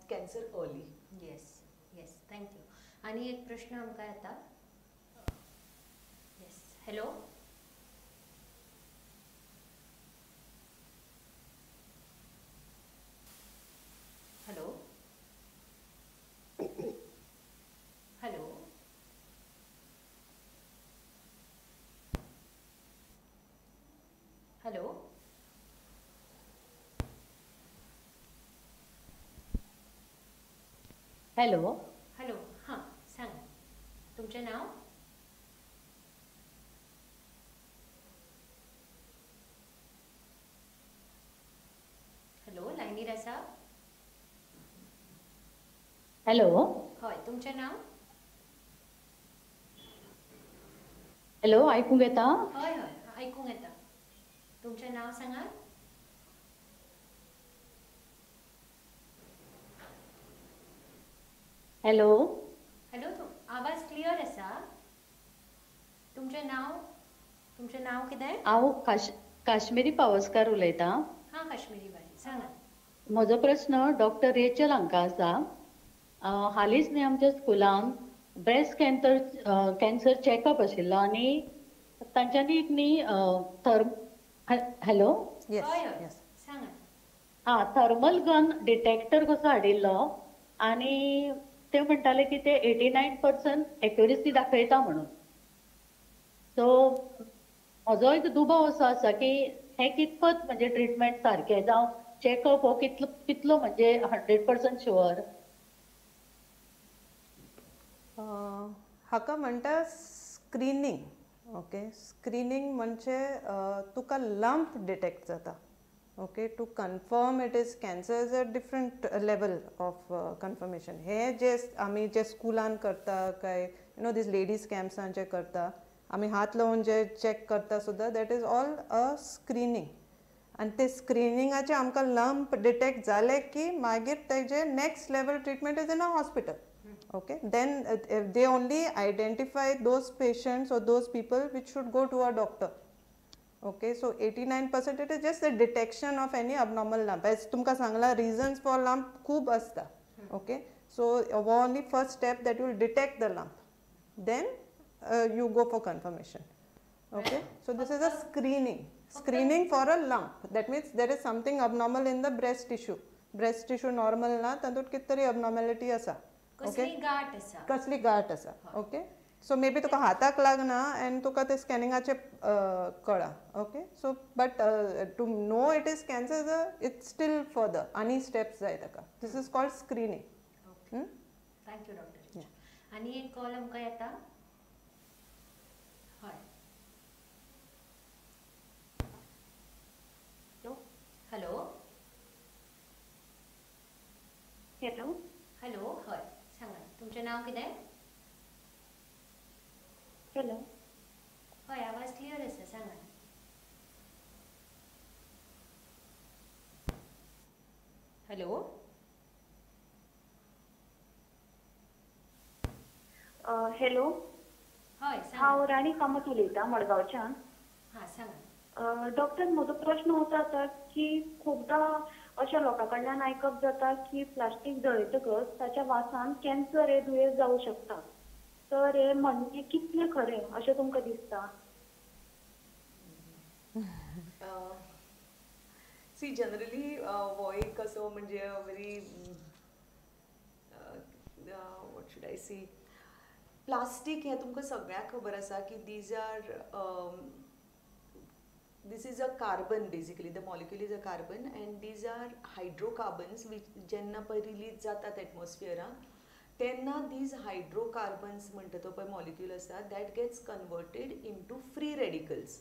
cancer early. Yes yes, thank you. आनी एक प्रश्न आमकां येता. Yes, hello. Hello hello hello hello hello. हां सांगा, तुमचें नाव? हॅलो, लायनीर आसा? हॅलो. हय, तुमचें नाव? हॅलो, आयकूंक येता? हय हय, आयकूंक येता. तुमचें नाव सांगात. हॅलो हॅलो, आवाज क्लियर आसा? तुमचें नाव, तुमचें नाव कितें? हांव काश्मिरी पावसकार उलयतां. हां, काश्मिरी बाई, सांगात. म्हजो प्रस्न डॉक्टर रेचल हांकां आसा. हालींच न्ही आमच्या स्कुलान ब्रेस्ट कॅन्सर चॅकअप आशिल्लो आनी तांच्यांनी एक न्ही हॅलो, हां, थर्मल गन डिटेक्टर कसो हाडिल्लो आनी ते म्हणटाले की ते 89% एक्युरेसी दाखयता म्हणून. सो म्हजो एक दुबाव असो आसा की हें कितपत म्हणजे ट्रिटमेंट सारकें जावं चॅकअप हो कितलो कितलो म्हणजे 100% शुअर? हाका म्हणटा स्क्रिनींग. ओके, स्क्रिनींग म्हणजे तुका लंप डिटेक्ट जाता. Okay, to confirm it is cancer is a different level of confirmation. हे जे आमी जे स्कुलान करता काय you know these ladies कॅम्प्सान जे करता, आमी हात लावन जे चॅक करता सुद्दां, that is all a screening. आनी ते स्क्रिनिंगाचे आमकां लंप डिटेक्ट जाले की मागीर तेजे next level treatment is in a hospital. Okay, then they only identify those patients or those people which should go to a doctor. Okay, so 89% it is just the detection of any abnormal lump. As तुमकां सांगला, reasons for lump खूब आसता. Okay, so only first step that you will detect the lump, then you go for confirmation. Okay, so this is a screening, screening for a lump. That means there is something abnormal in the breast tissue. Breast tissue normal ना, तातूंत कितें तरी abnormality आसा. कसली गांठ आसा, कसली गांठ आसा. ओके, सो मे बी तुका हाताक लागना आनी तुका ते स्कॅनिंगाचे कळा. Okay, so but to know it is cancer it's still further आनी स्टेप्स जाय ताका. This is called screening. Thank you doctor. आनी एक कॉल आमकां येता. हय, हॅलो. हॅलो. हॅलो, हय सांगात, तुमचें नांव कितें? हॅलो. हय, आवाज क्लियर आसा, सांगात. हॅलो. हॅलो. हय, हांव सांगात. राणी कामत उलयतां मडगांवच्यान. हां, सांगात. डॉक्टर, म्हजो प्रश्न असो आसा की खुबदां अशा लोकां कडल्यान आयकप जाता की प्लास्टीक जळयतकच ताच्या वासान कॅन्सर हे दुयेंस जावं शकता, तर हे म्हणणें कितलें खरें अशें तुमकां दिसता? सी, जनरली हो एक असो म्हणजे very, what should I say, plastic हें तुमकां सगळ्यांक खबर आसा की these are this is a carbon, basically the molecule is a carbon and these are hydrocarbons which जेन्ना पळय रिलीज जातात एटमॉस्फियराक तेन्ना these hydrocarbons म्हणटा तो पळय मॉलिक्यूल आसा that gets converted into free radicals.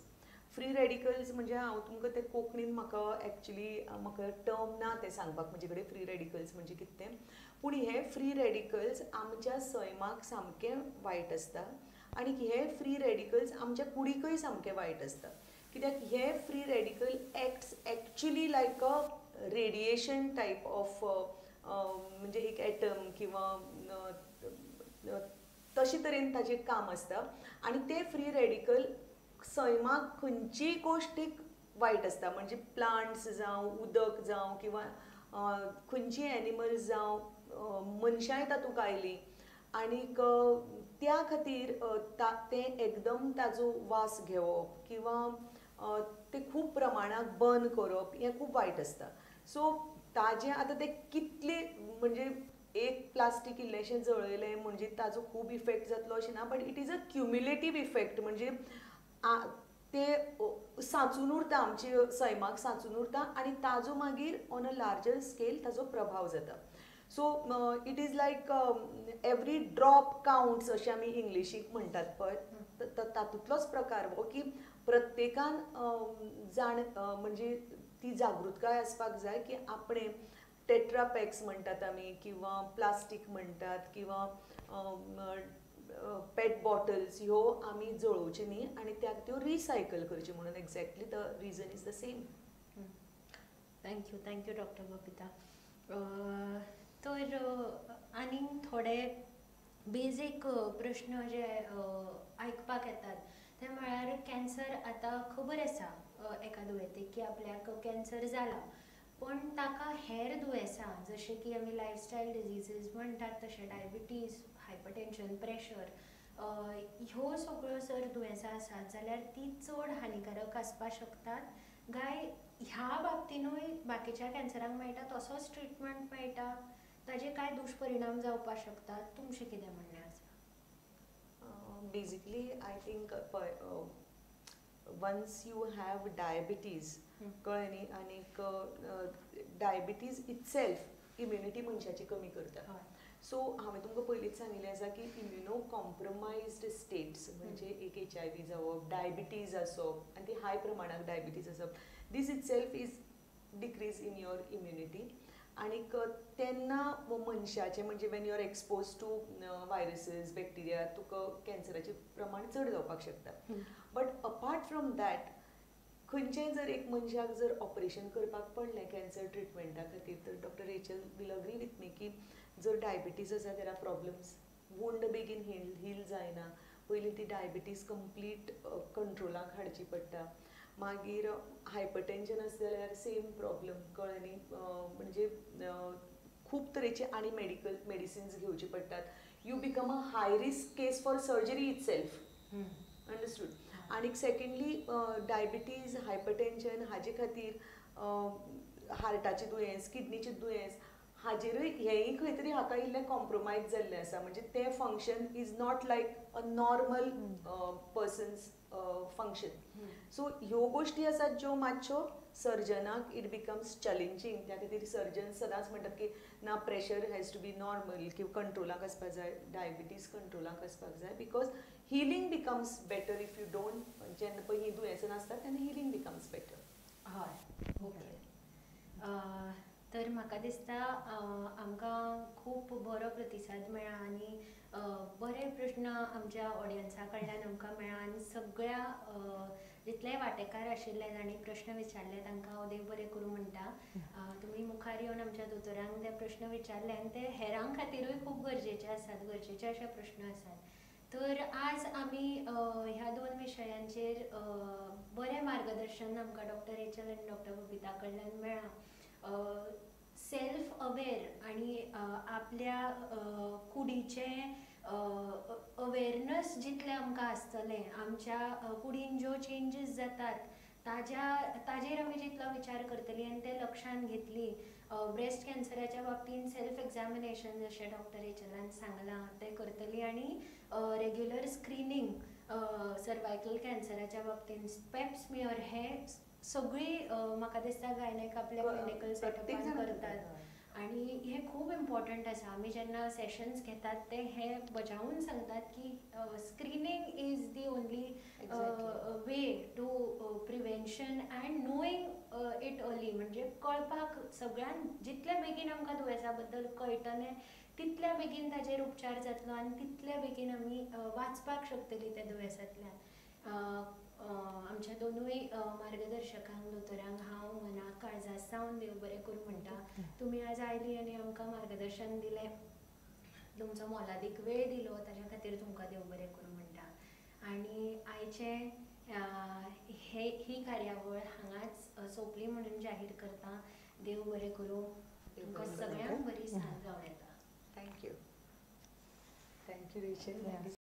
Free radicals म्हणजे हांव तुमकां ते कोंकणीन म्हाका एक्चुली म्हाका टर्म ना तें सांगपाक म्हजे कडेन, फ्री रेडिकल्स म्हणजे कितें तें, पूण हे फ्री रेडिकल्स आमच्या सैमाक सामकें वायट आसता आनी हे फ्री रेडिकल्स आमच्या कुडीकय सामकें वायट आसता, कित्याक हे free radical acts actually like a radiation type of, म्हणजे एक एटम किंवा तशे तरेन ताजें काम आसता आनी ते फ्री रेडिकल सैमाक खंयचीय गोश्टीक वायट आसता, म्हणजे प्लांट्स जावं, उदक जावं किंवा खंयचीय एनिमल्स जावं, मनशांय तातूंत आयलीं आनीक त्या खातीर तें एकदम ताजो वास घेवप किंवा ते खूब प्रमाणाक बर्न करप हें खूब वायट आसता. सो ताजें आतां तें कितले म्हणजे एक प्लास्टीक इल्लेशें जळयलें म्हणजे ताजो खूब इफेक्ट जातलो अशें ना, but it is a cumulative effect, म्हणजे ते सांचून उरता आमचे सैमाक सांचून उरता आनी ताजो मागीर ऑन अ लार्जर स्केल ताजो प्रभाव जाता. So it is like every drop counts अशें आमी इंग्लिशीक म्हणटात पळय, तातूंतलोच प्रकार हो की प्रत्येकान जाण म्हणजे ती जागृतकाय आसपाक जाय की आपणें टेट्रा पॅक्स म्हणटात आमी किंवा प्लास्टीक म्हणटात किंवा पेट बॉटल्स ह्यो आमी जळोवच्यो न्ही आनी त्या त्यो रिसायकल करच्यो म्हणून. Exactly the reason is the same. Thank you, thank you doctor Babita. तर आनीक थोडे बेजीक प्रश्न जे आयकपाक येतात ते म्हळ्यार कॅन्सर आतां खबर आसा एका दुयेंतीक की आपल्याक कॅन्सर जाला, पण ताका हेर दुयेंसां जशें की आमी लायफस्टायल डिजीजीस म्हणटात तशें डायबिटीज, हायपरटेन्शन, प्रेशर ह्यो सगळ्यो जर दुयेंसां आसात जाल्यार ती चड हानिकारक आसपाक शकतात काय ह्या बाबतीनूय बाकीच्या कॅन्सरांक मेळटा तसोच ट्रिटमेंट मेळटा, ताजे कांय दुश्परिणाम जावपाक शकतात, तुमचें कितें म्हणणें आसा? Basically I think पळय वन्स you have diabetes कळ्ळें न्ही, आनीक डायबिटीज इटसेल्फ इम्युनिटी मनशाची कमी करता. सो हांवें तुमकां पयलींच सांगिल्लें आसा की इम्युनो कॉम्प्रोमायज्ड स्टेट्स म्हणजे एक HIV जावप, डायबिटीज आसप आनी ती हाय प्रमाणाक डायबिटीज आसप, this itself is decrease in your immunity. आनीक तेन्ना मनशाचें म्हणजे when you are expose to viruses, bacteria, तुका कॅन्सराचें प्रमाण चड जावपाक शकता. बट अपार्ट फ्रॉम that खंयचेंय जर एक मनशाक जर ऑपरेशन करपाक पडलें कॅन्सर ट्रिटमेंटा खातीर तर doctor Rachel will agree with me की जर डायबिटीज आसा there are problems, wound बेगीन हील जायना, पयलीं ती डायबिटीज कंप्लीट कंट्रोलाक हाडची पडटा. मागीर हायपरटेन्शन आसलें जाल्यार सेम प्रॉब्लम, कळ्ळें न्ही, म्हणजे खूब तरेचे आनी मेडिकल मेडिसिन्स घेवचे पडटात. You become a high risk case for surgery itself, understood. आनीक सेकेंडली डायबिटीज, हायपरटेन्शन हाजे खातीर हार्टाचें दुयेंस, किडनीचें दुयेंस हाजेरूय हेंय खंय तरी हाका इल्लें कॉम्प्रोमायज जाल्लें आसा, म्हणजे तें function is not like a normal person's function. So ह्यो गोश्टी आसात ज्यो मातश्यो सर्जनाक it becomes challenging. त्या खातीर सर्जन सदांच म्हणटात की ना, pressure has to be normal किंवा कंट्रोलाक आसपाक जाय, डायबिटीज कंट्रोलाक आसपाक जाय, because healing becomes better if you don't, जेन्ना पळय हीं दुयेंसां नासतात तेन्ना हिलींग बिकम्स बेटर. हय, ओके. तर म्हाका दिसता आमकां खूब बरो प्रतिसाद मेळ्ळा आनी बरे प्रश्न आमच्या ऑडियन्सा कडल्यान आमकां मेळ्ळा आनी सगळ्या जितले वांटेकार आशिल्ले जांणी प्रश्न विचारले तांकां हांव देव बरें करूं म्हणटा. तुमी मुखार येवन आमच्या दोतोरांक ते प्रश्न विचारले आनी ते हेरां खातीरूय खूब गरजेचे आसात, गरजेचे अशे प्रश्न आसात. तर आज आमी ह्या दोन विशयांचेर बरें मार्गदर्शन आमकां डॉक्टर रेचल आनी डॉक्टर बबिता कडल्यान मेळ्ळां. सेल्फ अवेर आनी आपल्या कुडीचें अवेरनस जितलें आमकां आसतलें, आमच्या कुडीन ज्यो चेंजीस जातात ताजेर आमी जितलो विचार करतली आनी ते लक्षांत घेतली, ब्रेस्ट कॅन्सराच्या बाबतींत सेल्फ एग्जामिनेशन जशें डॉक्टर रेचलान सांगलां तें करतली आनी रेग्युलर स्क्रिनींग सर्वायकल कॅन्सराच्या बाबतींत पेप स्मियर हे सगळी म्हाका दिसता गायनेक आपल्या क्लिनिकल सेटअपान करतात आनी हे खूब इम्पॉर्टंट आसा. आमी जेन्ना सेशन्स घेतात ते हे बजावून सांगतात की screening is the only way to prevention and knowing it early. म्हणजे कळपाक सगळ्यान जितले बेगीन आमकां दुयेंसा बद्दल कळटलें तितल्या बेगीन ताजेर उपचार जातलो आनी तितल्या बेगीन आमी वाचपाक शकतली त्या दुयेंसांतल्यान. आमच्या दोनूय मार्गदर्शकांक दोतोरांक हांव मनाक काळजा सावन देव बरें करूं म्हणटा. तुमी आज आयली आनी आमकां मार्गदर्शन दिलें, तुमचो मोलादीक वेळ दिलो, ताज्या खातीर तुमकां देव बरें करूं म्हणटा. आनी आयचे ही कार्यावळ हांगाच सोंपली म्हणून जाहीर करता. देव बरें करूं, तुमकां सगळ्यांक बरी साथ गावता. Thank you. Thank you Rachel.